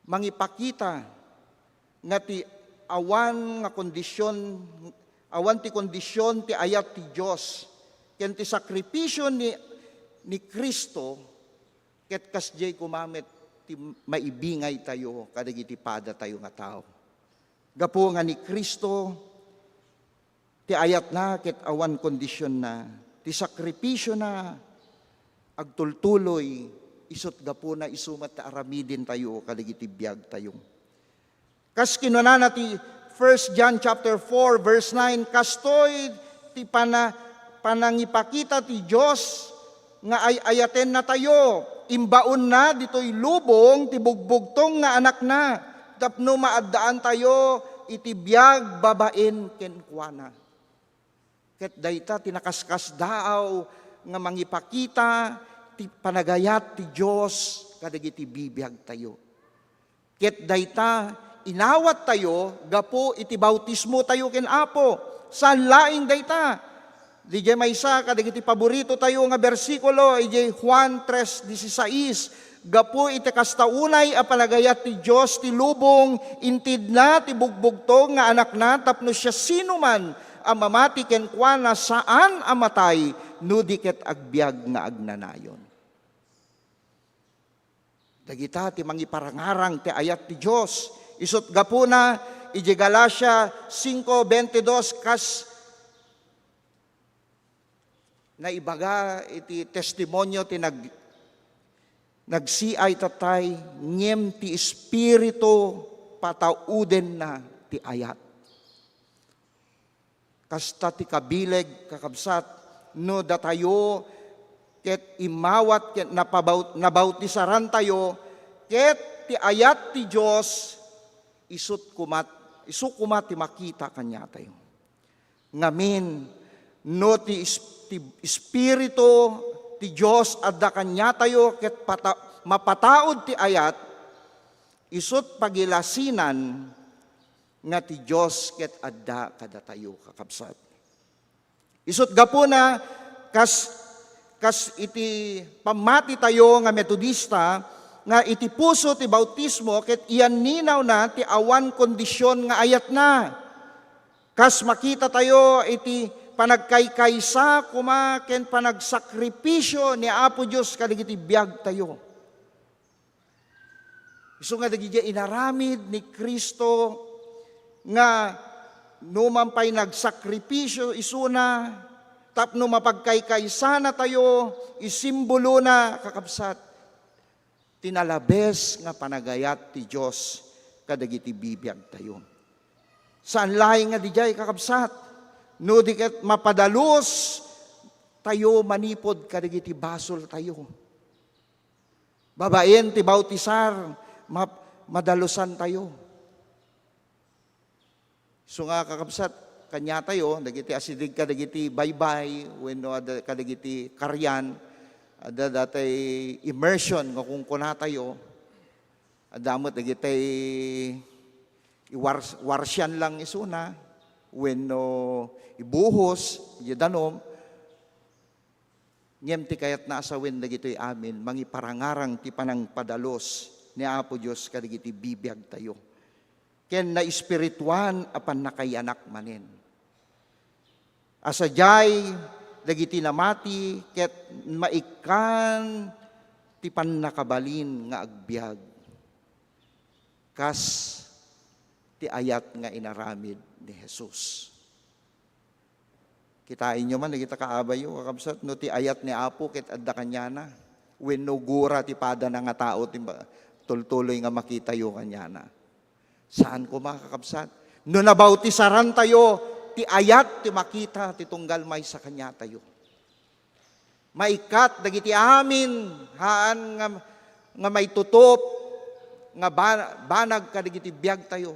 mangipakita nga ti awan nga kondisyon, awan ti kondisyon ti ayat ti Dios ken ti sakripisio ni, ni Cristo, ket kasdiay koma met ti maibingaytayo kadagiti padatayo nga tao. Gapu nga ni Cristo, ti ayatna ket awan kondisionna, ti sakripisiona agtultuloy, isut' gapuna isu met ti aramidentayo kadagiti biagtayo. Kas kinunana ti First John chapter four, verse nine, kastoy ti pana-, panangipakita ti Dios nga ay-ayatennatayo, imbaonna ditoy lubong ti bugbugtong nga Anakna, tapno maaddaantayo iti biag babaen kenkuana. Ket dayta ti nakaskasdaaw nga mangipakita ti panagayat ti Dios kadagiti bibiagtayo. Ket dayta inawattayo gapu iti bautismotayo ken Apo. Saan laeng dayta. Didiay maysa kadagiti paboritotayo nga bersikulo, idiay Juan tres dieciséis, gapu iti kasta unay a panagayat ti Dios ti lubong, intedna ti bugbugtong nga Anakna tapno siasinoman a mamati kenkuana saan a matay, no di ket agbiag nga agnanayon. Dagita ti mangiparangarang ti ayat ti Dios. Isut' gapuna, iti Galacia cinco veintidós, kas naibaga iti testimonio ti nag-, nagsiay tatay, ngem ti Espiritu pataudenna ti ayat. Kasta ti kabileg, kakabsat, no datayo ket immawat ket napabaut-, nabautisarantayo, ket ti ayat ti Dios isut' komat-, isu koma ti makita kaniatayo. Ngamin, no ti is-, ti Espiritu ti Dios adda kaniatayo ket pata-, mapataud ti ayat, isut' pagilasinan nga ti Dios ket adda kadatayo, kakabsat. Isut' gapuna, kas, kas iti pammatitayo nga Metodista, nga iti puso ti bautismo ket iyanninawna ti awan kondision nga ayatna. Kas makitatayo iti panagkaykaysa koma ken panagsakripisio ni Apo Dios kadagiti biagtayo. Isu nga dagiti inaramid ni Cristo nga numan pay nagsakripisio isuna, Tapno mapagkaykaysana tayo, isimbolona, kakabsat, ti nalabes nga panagayat ti Dios kadagiti bibiagtayo. Saan laeng nga didiay, kakabsat, no di ket mapadalus tayo manipud kadagiti basol tayo. Babaen ti bautisar, ma-, madalusan tayo. So nga, kakabsat, kaniatayo, dagiti asideg kadagiti baybay, wenno adda kadagiti karian, adda datay immersion nga kunkunatayo, adda met dagiti iwars-, warsian lang isuna, wenno ibuhos, idiay danum, ngem ti kayatna a sawen dagitoy amin, mangiparangarang ti panangpadalus ni Apo Dios kadagiti bibiagtayo ken naespirituan a pannakayanak manen. A sadiay dagiti namati ket maikkan ti pannakabalin nga agbiag, kas ti ayat nga inaramid ni Jesus. Kitaenyo man dagita kaabayo, kakabsat, no ti ayat ni Apo ket adda kaniana, wenno gura ti padana nga tao ti ma-, tultuloy nga makitayo kaniana. Saan koma, kakabsat? No nabautisarantayo, ti ayat ti makita ti tunggal maysa kaniatayo. Maikkat dagiti amin haan nga, nga maitutup nga ba-, banag kadagiti biagtayo.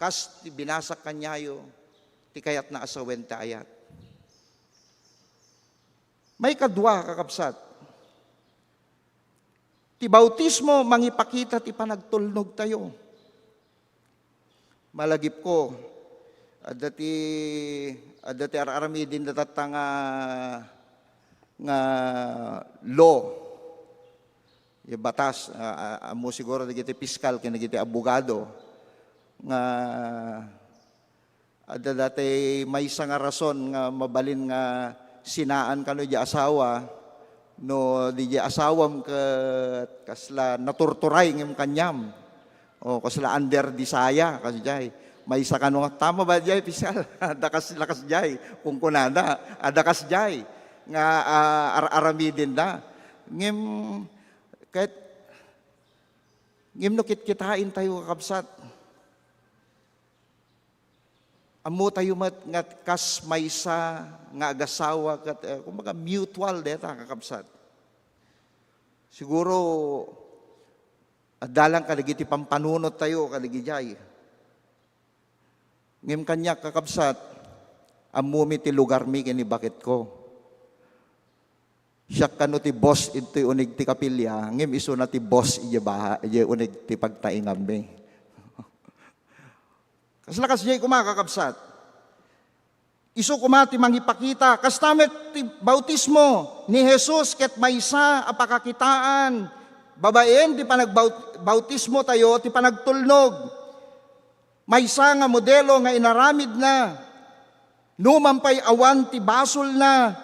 Kas ti binasak kaniayo, ti kayatna a sawen ti ayat. Maikadua, kakabsat, ti bautismo mangipakita ti panagtulnogtayo. Malagipko, adda ti, adda ti ar-aramidenda tatta nga, nga law. Idiay batas, a, a, ammo siguro dagiti piskal ken dagiti abogado nga adda datay maysa nga rason nga mabalin nga sinaan kano idiay asawa, no di idiay asawam ket kasla naturturay ngem kaniam. O, kasla under the saya, kasdiay. Maysa kano nga, tama ba diay, piskal? Adda kasla kasdiay. Kunkunada, adda kasdiay nga, ah, ar-aramidenda. Ngem, ket, ngem no kitkitaentayo, kakabsat, ammotayo met nga kas maysa nga agasawa ket, eh, kumbaga, mutual dayta, kakabsat. Siguro, adda lang kadagiti pampanunottayo kadagidiay. Ngem kaniak, kakabsat, ammomi ti lugarmi ken ni baketko. Siak kano ti boss idtoy uneg ti kapilya, ngem isuna ti boss idiay baha-, idiay uneg ti pagtaingammi. Kasla kasdiay koma, kakabsat. Isu koma ti mangipakita. Kasta met ti bautismo ni Jesus ket maysa a pakakitaan babaen ti panagbaut-, bautismotayo, ti panagtulnog. Maysa nga modelo nga inaramidna. Numan pay awan ti basolna,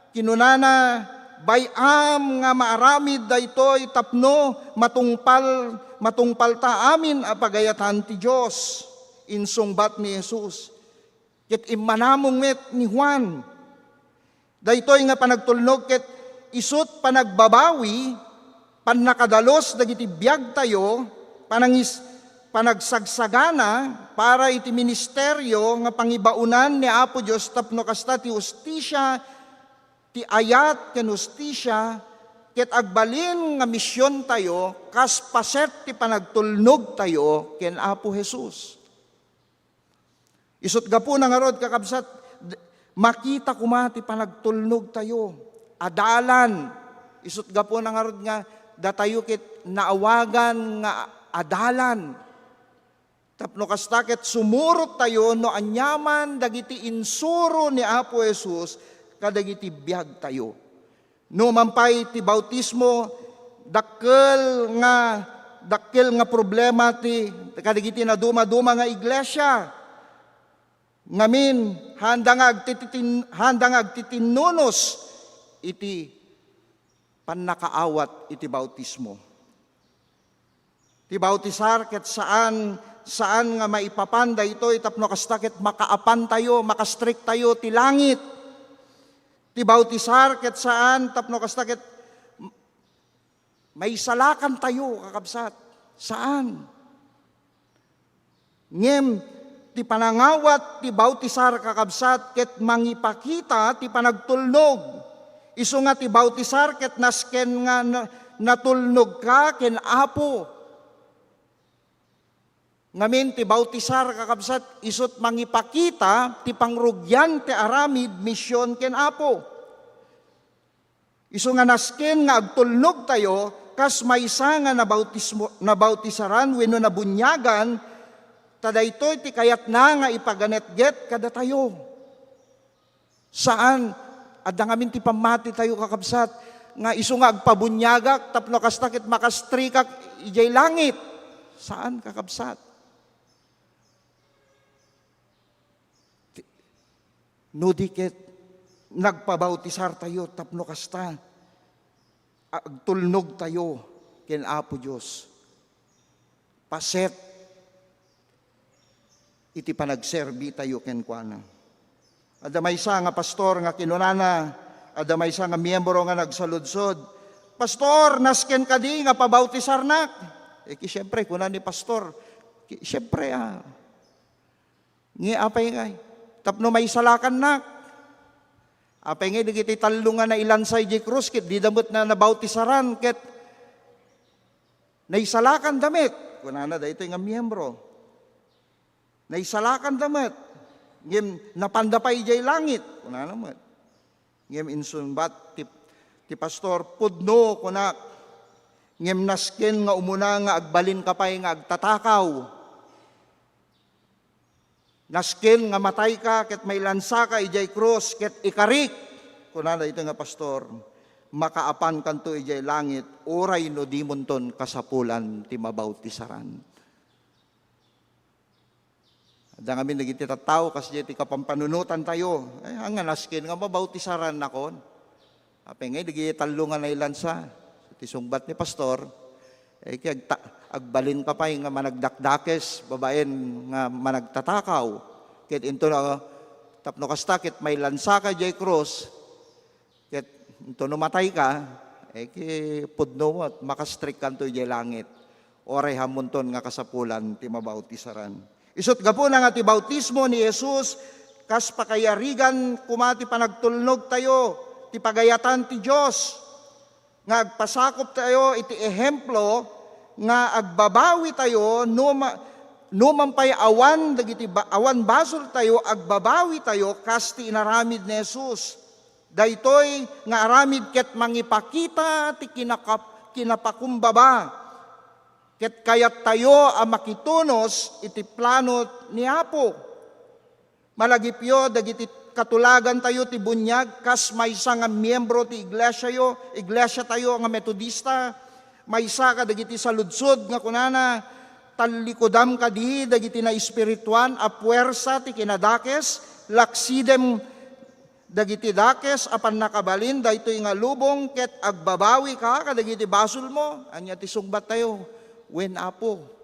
kinunana, "Bay-am nga maaramid daytoy tapno matungpal, matungpalta amin a pagayatan ti Dios," insungbat ni Jesus. Ket immanamong met ni Juan. Daytoy nga panagtulnog ket isut' panagbabawi, pannakadalus dagiti biagtayo, panangis-, panagsagsagana para iti ministerio nga pangibaonan ni Apo Dios tapno kasta ti hustisia, ti ayat ken hustisia, ket agbalin nga misiontayo kas paset ti panagtulnogtayo ken Apo Jesus. Isut' gapuna ngarud, kakabsat, d-, makita koma ti panagtulnogtayo. Adalan. Isut' gapuna ngarud nga datayo ket naawagan nga adalan. Tapno kasta ket sumurottayo no aniaman dagiti insuro ni Apo Jesus kadagiti biagtayo. Numan pay ti bautismo, dakkel nga, dakkel nga problema ti kadagiti nadumaduma nga iglesia. Ngamin, haanda nga agtititin-, haanda nga agtitinnunus iti pannakaawat iti bautismo. Ti bautisar ket saan, saan nga maipapan daytoy tapno kasta ket makaapantayo, makastriktayo ti langit. Ti bautisar ket saan tapno kasta ket maisalakantayo, kakabsat. Saan. Ngem ti panangawat ti bautisar, kakabsat, ket mangipakita ti panagtulnog. Isu nga ti bautisar ket nasken nga na-, natulnogka ken Apo. Ngamin ti bautisar, kakabsat, isut mangipakita ti pangrugian ti aramid mision ken Apo. Isu nga nasken nga agtulnogtayo kas maysa nga nabautismo, nabautisaran wenno nabuniagan, ta daytoy ti kayatna nga ipaganetget kadatayo. Saan, adda ngamin ti pammatitayo, kakabsat, nga isu nga agpabuniagak tapno kasta ket makastrikak idiay langit. Saan, kakabsat. Ti-, no di ket nagpabautisartayo tapno kasta, agtulnogtayo ken Apo Dios. Paset iti panagserbitayo kenkuana. Adda maysa nga pastor nga kinunana, adda maysa nga miembro nga nagsaludsod, "Pastor, nasken kadi nga pabautisarnak?" Eh, ki, siyempre, kuna ni pastor, ki, siyempre, ah. Ngi apay ngay? Tapno maisalakannak. Apay ngay dagiti tallo nga nailansa idiay krus ket dida met na nabautisaran ket naisalakanda met? Kunana daytoy nga miembro. Naisalakanda met. Ngem napanda pay idiay langit. Kunana met. Ngem insungbat ti, ti pastor, "Pudno," kunak. "Ngem nasken nga umuna nga agbalinka pay nga agtatakaw. Nasken nga matayka ket mailansaka idiay krus ket ikarik," kuna daytoy nga pastor, "makaapankanto idiay langit uray no dimonton kasapulan ti mabautisaran." Adda ngamin dagiti tattao, kas diay ti kapampanunotantayo, "Ay, haan nga nasken nga mabautisaran nakon?" Apay ngay, dagiti tallo nga nailansa. Ti sungbat ni pastor, eh, ki agta-, agbalinka pay nga managdakdakes babaen nga managtatakaw. Ket into na, tapno kasta, ket mailansaka diay krus, ket into no matayka, eh, ki pudno met, makastrikkanto idiay langit. Uray hammonton nga kasapulan ti mabautisaran. Isut' gapuna nga ti bautismo ni Jesus, kas pakayarigan koma ti panagtulnogtayo, ti pagayatan ti Dios, nga agpasakoptayo iti ehemplo nga agbabawitayo no ma-, no man pay awan dagiti ba-, awan basoltayo, agbabawitayo kas ti inaramid ni Jesus. Daytoy nga aramid ket mangipakita ti kinakap-, kinapakumbaba. Ket kayattayo a makitunos iti plano ni Apo. Malagipyo dagiti katulagantayo ti buniag kas maysa nga miembro ti iglesiayo, iglesiatayo nga Metodista, maysa kadagiti saludsod nga kunana, "Tallikodam kadi dagiti naespirituan a puersa ti kinadakes, laksidem dagiti dakes a pannakabalin daytoy nga lubong ket agbabawika kadagiti basolmo?" Ania ti sungbattayo? Wen, Apo.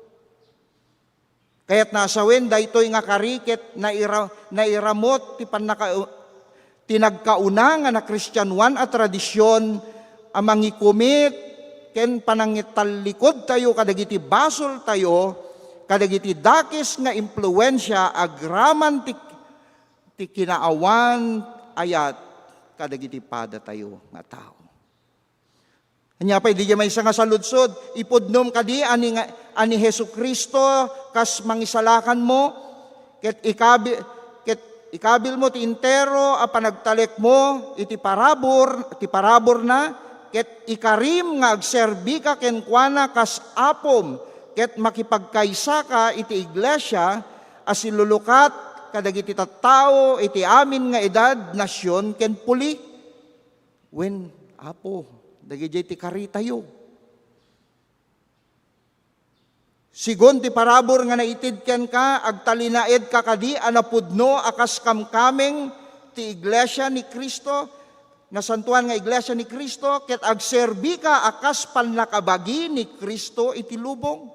Kayatna a sawen daytoy nga kari ket naira-, nairamut ti pannaka-, ti nagkauna nga nakristianoan a tradision a mangikumit ken panangitallikudtayo kadagiti basoltayo, kadagiti dakes nga impluensia agraman ti, ti kinaawan ayat kadagiti padatayo nga tao. Ania pay, diay maysa nga saludsod, ipudnom kadi a ni, a ni Jesu-Cristo kas mangisalakanmo, ket ikabi-, ket ikabilmo ti entero a panagtalekmo iti parabur-, ti paraburna, ket ikarim nga agserbika kenkuana kas Apom, ket makipagkaysaka iti iglesia a silulukat kadagiti tattao iti amin nga edad, nasion, ken puli. Wen, Apo, dagidiay ti karitayo. Sigun ti parabur nga naitid kenka, agtalinaedka kadi a napudno a kas kamkameng ti iglesia ni Cristo, nasantoan nga iglesia ni Cristo, ket agserbika a kas pannakabagi ni Cristo iti lubong?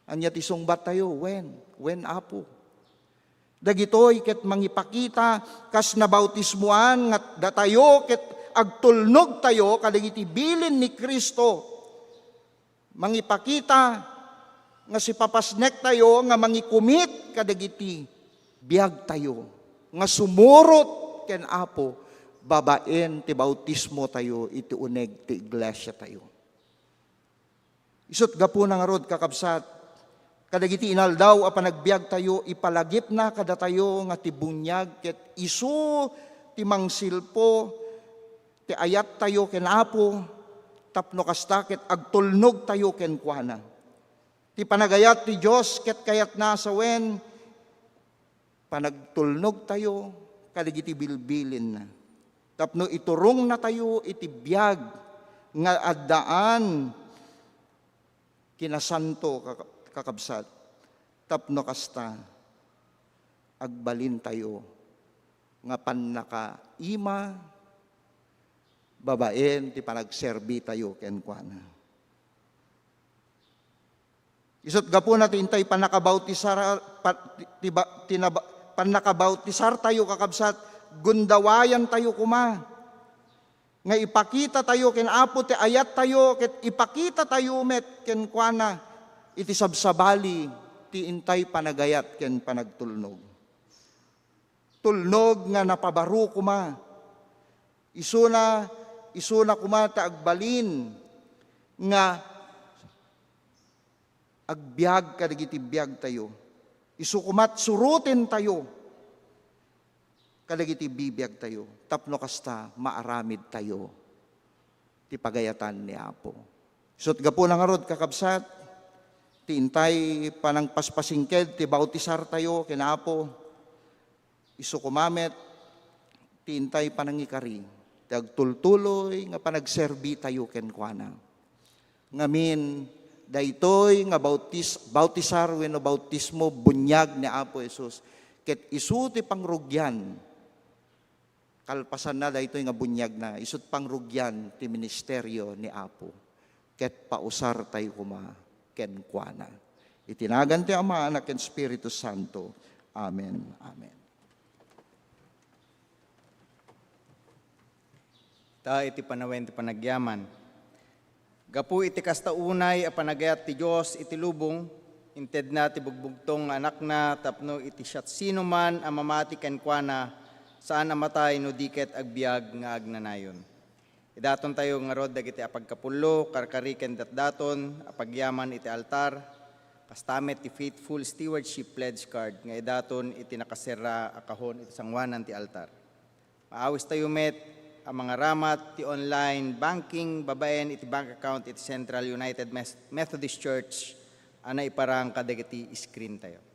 Ania ti sungbattayo? Wen, wen, Apo. Dagitoy ket mangipakita kas nabautismoan nga datayo ket agtulnogtayo kadagiti bilin ni Cristo. Mangipakita nga sipapasnektayo nga mangikumit kadagiti biagtayo nga sumurot ken Apo babaen ti bautismotayo iti uneg ti iglesiatayo. Isut' gapuna ngarud, kakabsat, kadagiti inaldaw a panagbiagtayo, ipalagipna kadatayo nga ti buniag ket isu ti mangsilpo ti ayattayo ken Apo, tapno kasta ket agtulnogtayo kenkuana. Ti panagayat ti Dios ket kayatna a sawen, panagtulnogtayo kadagiti bilbilinna. Tapno iturongnatayo iti biag nga addaan kinasanto, kaka-, kakabsat. Tapno kasta, agbalintayo nga pannakaima babaen ti panagserbitayo kenkuana. Isut' gapuna ti intay pannakabautisar-, pa-, ti, ti ba-, tinaba-, pannakabautisartayo, kakabsat, gundawayantayo koma nga ipakitatayo ken Apo ti ayattayo ket ipakitatayo met kenkuana iti sabsabali ti intay panagayat ken panagtulnog. Tulnog nga napabaro koma. Isuna, isuna koma ti agbalin nga agbiag kadagiti biagtayo. Isu koma't surotentayo kadagiti bibiagtayo. Tapno kasta, maaramidtayo ti pagayatan ni Apo. Isut' gapuna ngarud, kakabsat, ti intay panangpaspasingked ti bautisartayo ken Apo. Isu koma met ti intay panangikari ti agtultuloy nga panagserbitayo kenkuana. Ngamin, daytoy nga bautis-, bautisar wenno bautismo, buniag ni Apo Jesus, ket isu ti pangrugian. Kalpasanna daytoy nga buniagna, isu't pangrugian ti ministerio ni Apo, ket pausartayo koma kenkuana. Iti nagan ti Ama, Anak, ken Espiritu Santo. Amen. Amen. Ta iti panawen ti panagyaman. Gapu iti kasta unay a panagayat ti Dios iti lubong, intedna ti bugbugtong nga Anakna tapno iti siasinoman a mamati kenkuana, saan a matay no di ket agbiag nga agnanayon. Idatontayo ngarud dagiti apagkapullo, karkari ken datdaton a pagyaman iti altar, kasta met ti faithful stewardship pledge card nga idaton iti nakaserra a kahon iti sangoanan ti altar. Maawistayo met a mangaramat ti online banking babaen iti bank account iti Central United Mes-, Methodist Church a naiparang kadagiti screen tayo.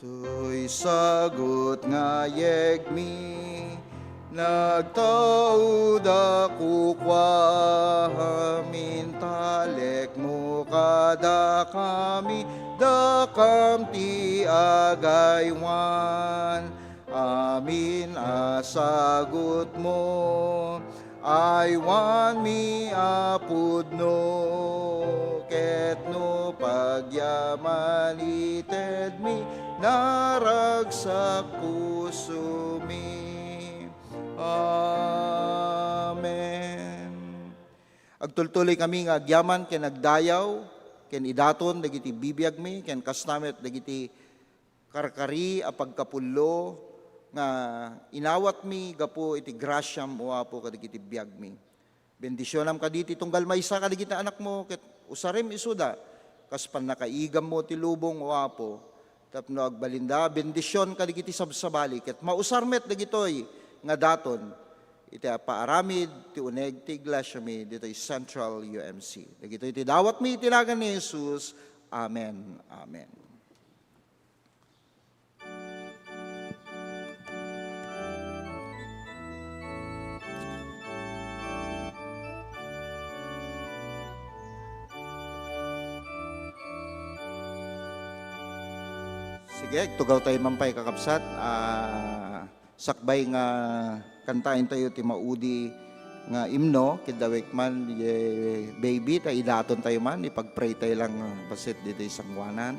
Toy sagut nga yegmi, nagtaud a kukua, amin talekmo kadakami, dakam ti agaywan, amin a sagutmo. Aywanmi a pudno, ket no pagyaman itedmi, naragsak pusomi. Amen. Agtultuloy kami nga agyaman ken agdayaw, ken idaton dagiti bibiagmi, ken kasta met dagiti karkari a pagkapullo nga inawatmi gapu iti grasiam, O Apo, kadagiti biagmi. Bendisionam kadi ti tunggal maysa kadagiti anakmo, ket usarem isuda kas pannakaigammo ti lubong, O Apo, tapno agbalinda bendision kadagiti sabsabali, ket mausar met dagitoy nga daton iti paaramid ti uneg ti iglesiami ditoy Central U M C. Dagitoy ti dawatmi iti nagan ni Jesus. Amen. Amen. Sige, agtugaw tayo man pay, kakabsat. Ah, sakbay nga kantaentayo ti maudi nga imno, kidawek man, ye, baby, ta idaton tayo man, ipag-pray tayo lang, ah, basit ditoy sangoanan.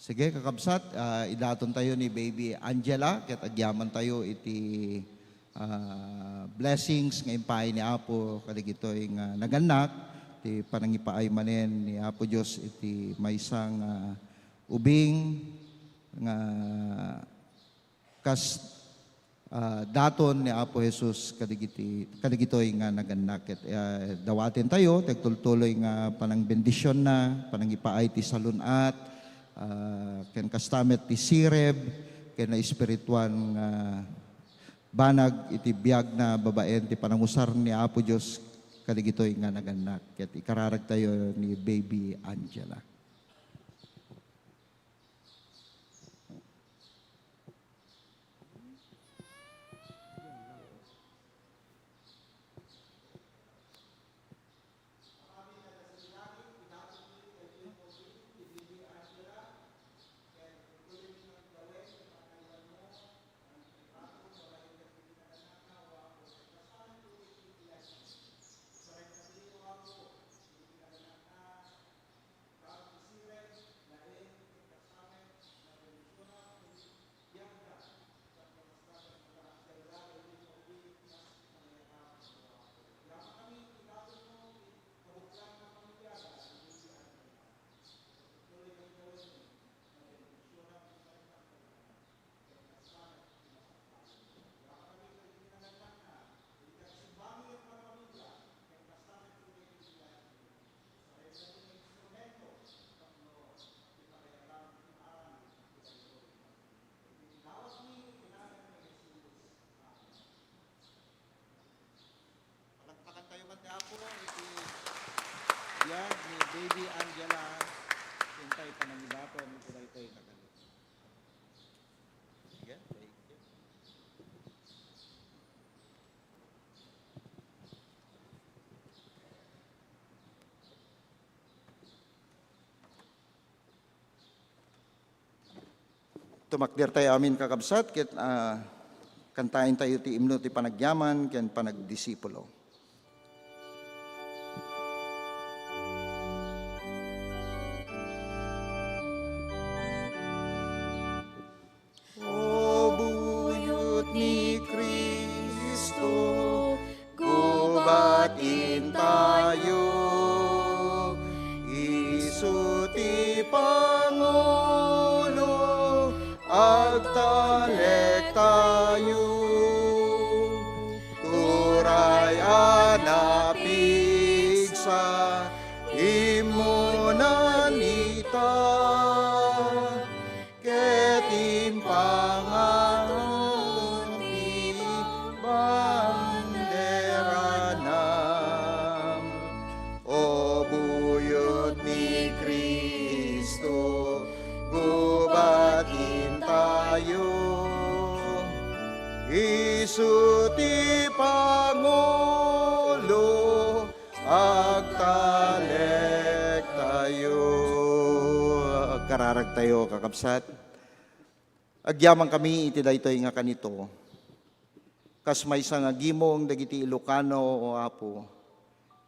Sige, kakabsat, ah, idaton tayo ni Baby Angela, ket agyaman tayo iti, ah, blessings nga impaay ni Apo kadagitoy nga nagannak, ti panangipaay manen ni Apo Dios iti maysa nga ubing nga kas, ah, daton ni Apo Jesus kadagiti, kadagitoy nga nagannak. Ket, ah, dawaten tayo ti agtultuloy nga panangbendisionna, panangipaay ti salun-at, ah, ken kasta met ti sireb ken naespirituan nga banag iti biagna babaen ti panangusar ni Apo Dios kadagitoy nga nagannak. Ket ikararag tayo ni Baby Angela. Palakpakan tayo man ti Apo iti biag ni Baby Angela. Intay panangidaton iti daytoy nga kali. Sige, thank you. Tumakder tayo amin, kakabsat, ket, ah, kantaen tayo ti imno ti panagyaman ken panagdisipulo. O buyot ni Cristo, gubat intayo. Immunan ita, ket impangaon ti banderanam. O buyot ni Cristo, gubat intayo. Isu ti Pangulo, agtalektayo. Agkararagtayo, kakabsat. Agyamankami iti daytoy nga kanito. Kas maysa nga gimong dagiti Ilocano, O Apo,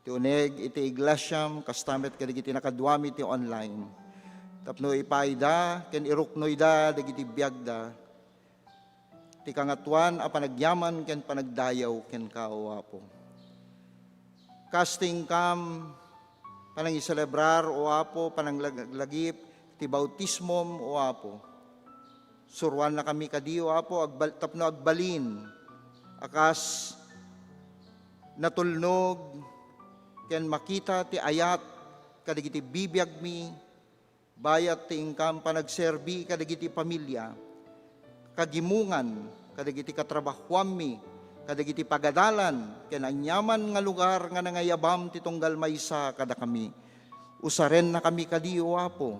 ti uneg iti iglesiam, kasta met kadagiti nakaduami ti online. Tapno ipaayda ken iruknoyda dagiti biagda, ti Kangatoan a panagyaman ken panagdayaw kenka, O Apo. Kas ti inkam panangiselebrar, O Apo, pananglaglagip ti bautismom, O Apo. Suroannakami kadi, O Apo, agbal-, tapno agbalin a kas natulnog ken makita ti ayat kadagiti bibiagmi, bayat ti inkam panagserbi kadagiti pamilia, kagimongan, kadagiti katrabahoammi, kadagiti pagadalan, ken aniaman nga lugar nga nangayabam ti tunggal maysa kadakami. Usarennakami kadi, O Apo,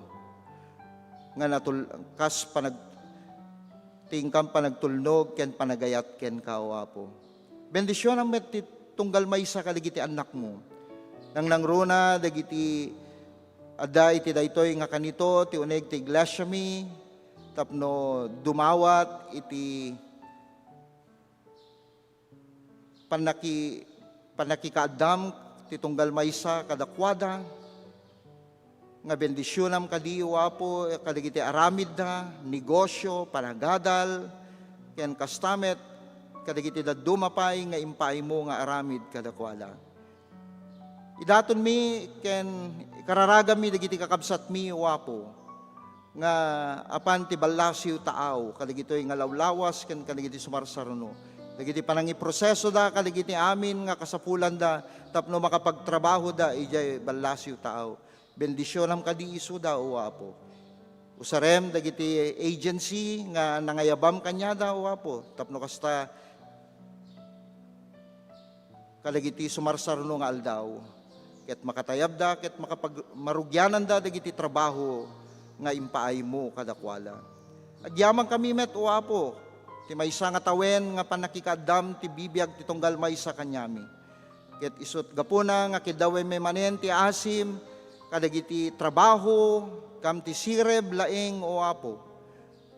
nga natul-, kas panag-, ti inkam panagtulnog ken panagayat kenka, O Apo. Bendisionam met ti tunggal maysa kadagiti annakmo. Nangnangruna dagiti adda iti daytoy nga kanito ti uneg ti iglesiami tapno dumawat iti pannaki-, pannakikaaddam ti tunggal maysa kadakuada, nga bendisionam kadi, O Apo, kadagiti aramidda, negosio, panagadal, ken kasta met kadagiti dadduma pay nga impaaymo nga aramid kadakuada. Idatonmi ken ikararagammi dagiti kakabsatmi, O Apo, nga apan ti ballasiw taaw kadagitoy nga lawlawas ken kadagiti sumarsaruno. Dagiti panangiprosesoda kadagiti amin nga kasapulanda tapno makapagtrabahoda idiay ballasiw taaw. Bendisionam kadi isuda, O Apo. Usarem dagiti agency nga nangayabam kaniada, O Apo, tapno kasta kadagiti sumarsaruno nga aldaw, ket makatayabda ket makapag-, marugiananda dagiti trabaho nga impaaymo kadakuada. Agyamankami met, O Apo, ti maysa nga tawen nga pannakikaaddam ti bibiag ti tunggal maysa kaniami. Ket isut' gapuna nga kiddawemmi manen ti asim kadagiti trabaho kam ti sirib laeng, O Apo.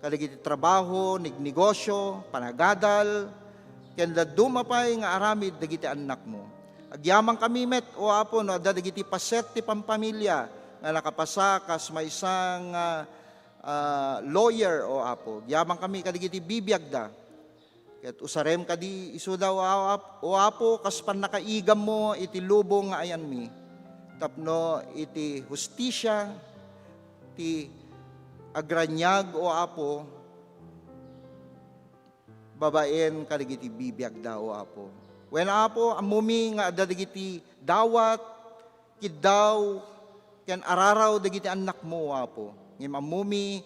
Kadagiti trabaho, negnegosio, panagadal, ken dadduma pay nga aramid dagiti annakmo. Agyamankami met, O Apo, no adda dagiti paset ti pampamilia nga nakapasa kas maysa nga, ah, lawyer, O Apo. Agyamankami kadagiti bibiagda. Ket usarem kadi isuda, O Ap-, O Apo, kas pannakaigammo iti lubong nga ayanmi, tapno iti hustisia ti agraniag, O Apo, babaen kadagiti bibiagda, O Apo. Wen, Apo, ammomi nga adda dagiti dawat, kiddaw, ken araraw dagiti annakmo, O Apo. Ngem ammomi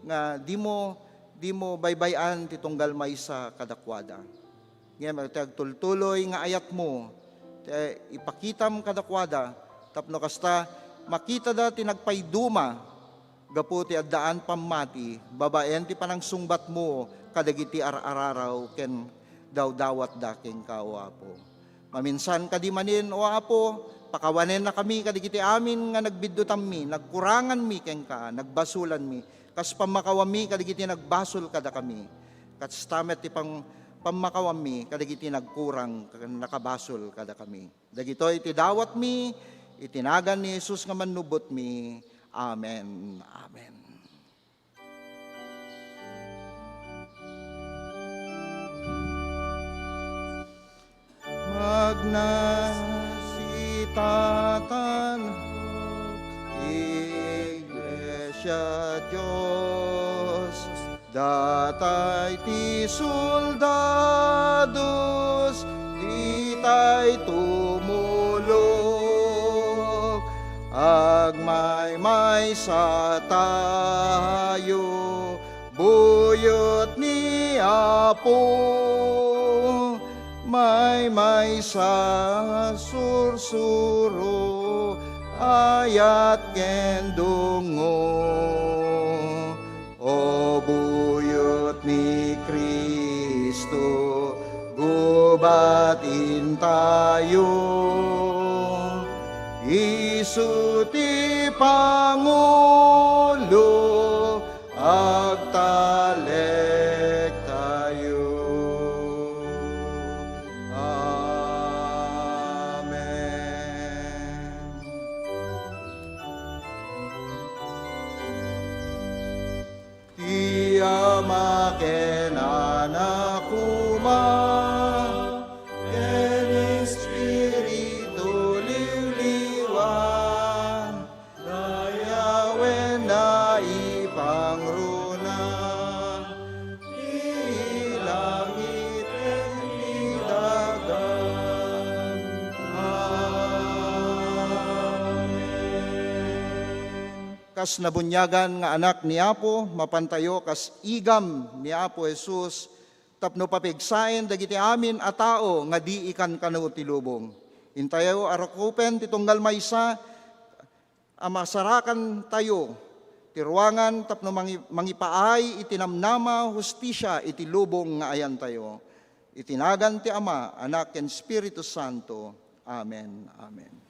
nga dimo, dimo baybay-an ti tunggal maysa kadakuada. Ngem ti agtultuloy nga ayatmo, ti ipakitam kadakuada, tapno kasta makitada ti nagpayduma gapu ti addaan pammati babaen ti panangsungbatmo kadagiti ar-araraw ken dawdawatda kenka, O Apo. Maminsan kadi manen, O Apo, pakawanennakami kadagiti amin nga nagbiddutanmi, nagkuranganmi kenka, nagbasolanmi, kas pammakawammi kadagiti nagbasol kadakami. Kasta met ti pang-, pammakawammi kadagiti nagkurang ken nakabasol kadakami. Dagitoy ti dawatmi iti nagan ni Jesus nga Mannubotmi. Amen. Amen. Magnasitatan, Iglesia Dios, datay ti soldados, ditay tumulong. Maysa tayo, buyot ni Apo, maymaysa sursuro, ayat ken dungngo. O buyot ni Cristo, gubat intayo. Isu ti Pangulo, agtalektayo. Amen. Ti Ama ken Anak koma, ken Espiritu Liwliwan, dayawen naipangruna, ti langit ken ti daga. Amen. Kas nabuniagan nga anak ni Apo, mapantayo kas igam ni Apo Jesus tapno papigsaen dagiti amin a tao nga di ikankano ti lubong. Intayo a rakupen ti tunggal maysa a masarakantayo ti ruangan tapno mangi-, mangipaay iti namnama, hustisia iti lubong nga ayantayo. Iti nagan ti Ama, Anak, ken Espiritu Santo. Amen. Amen.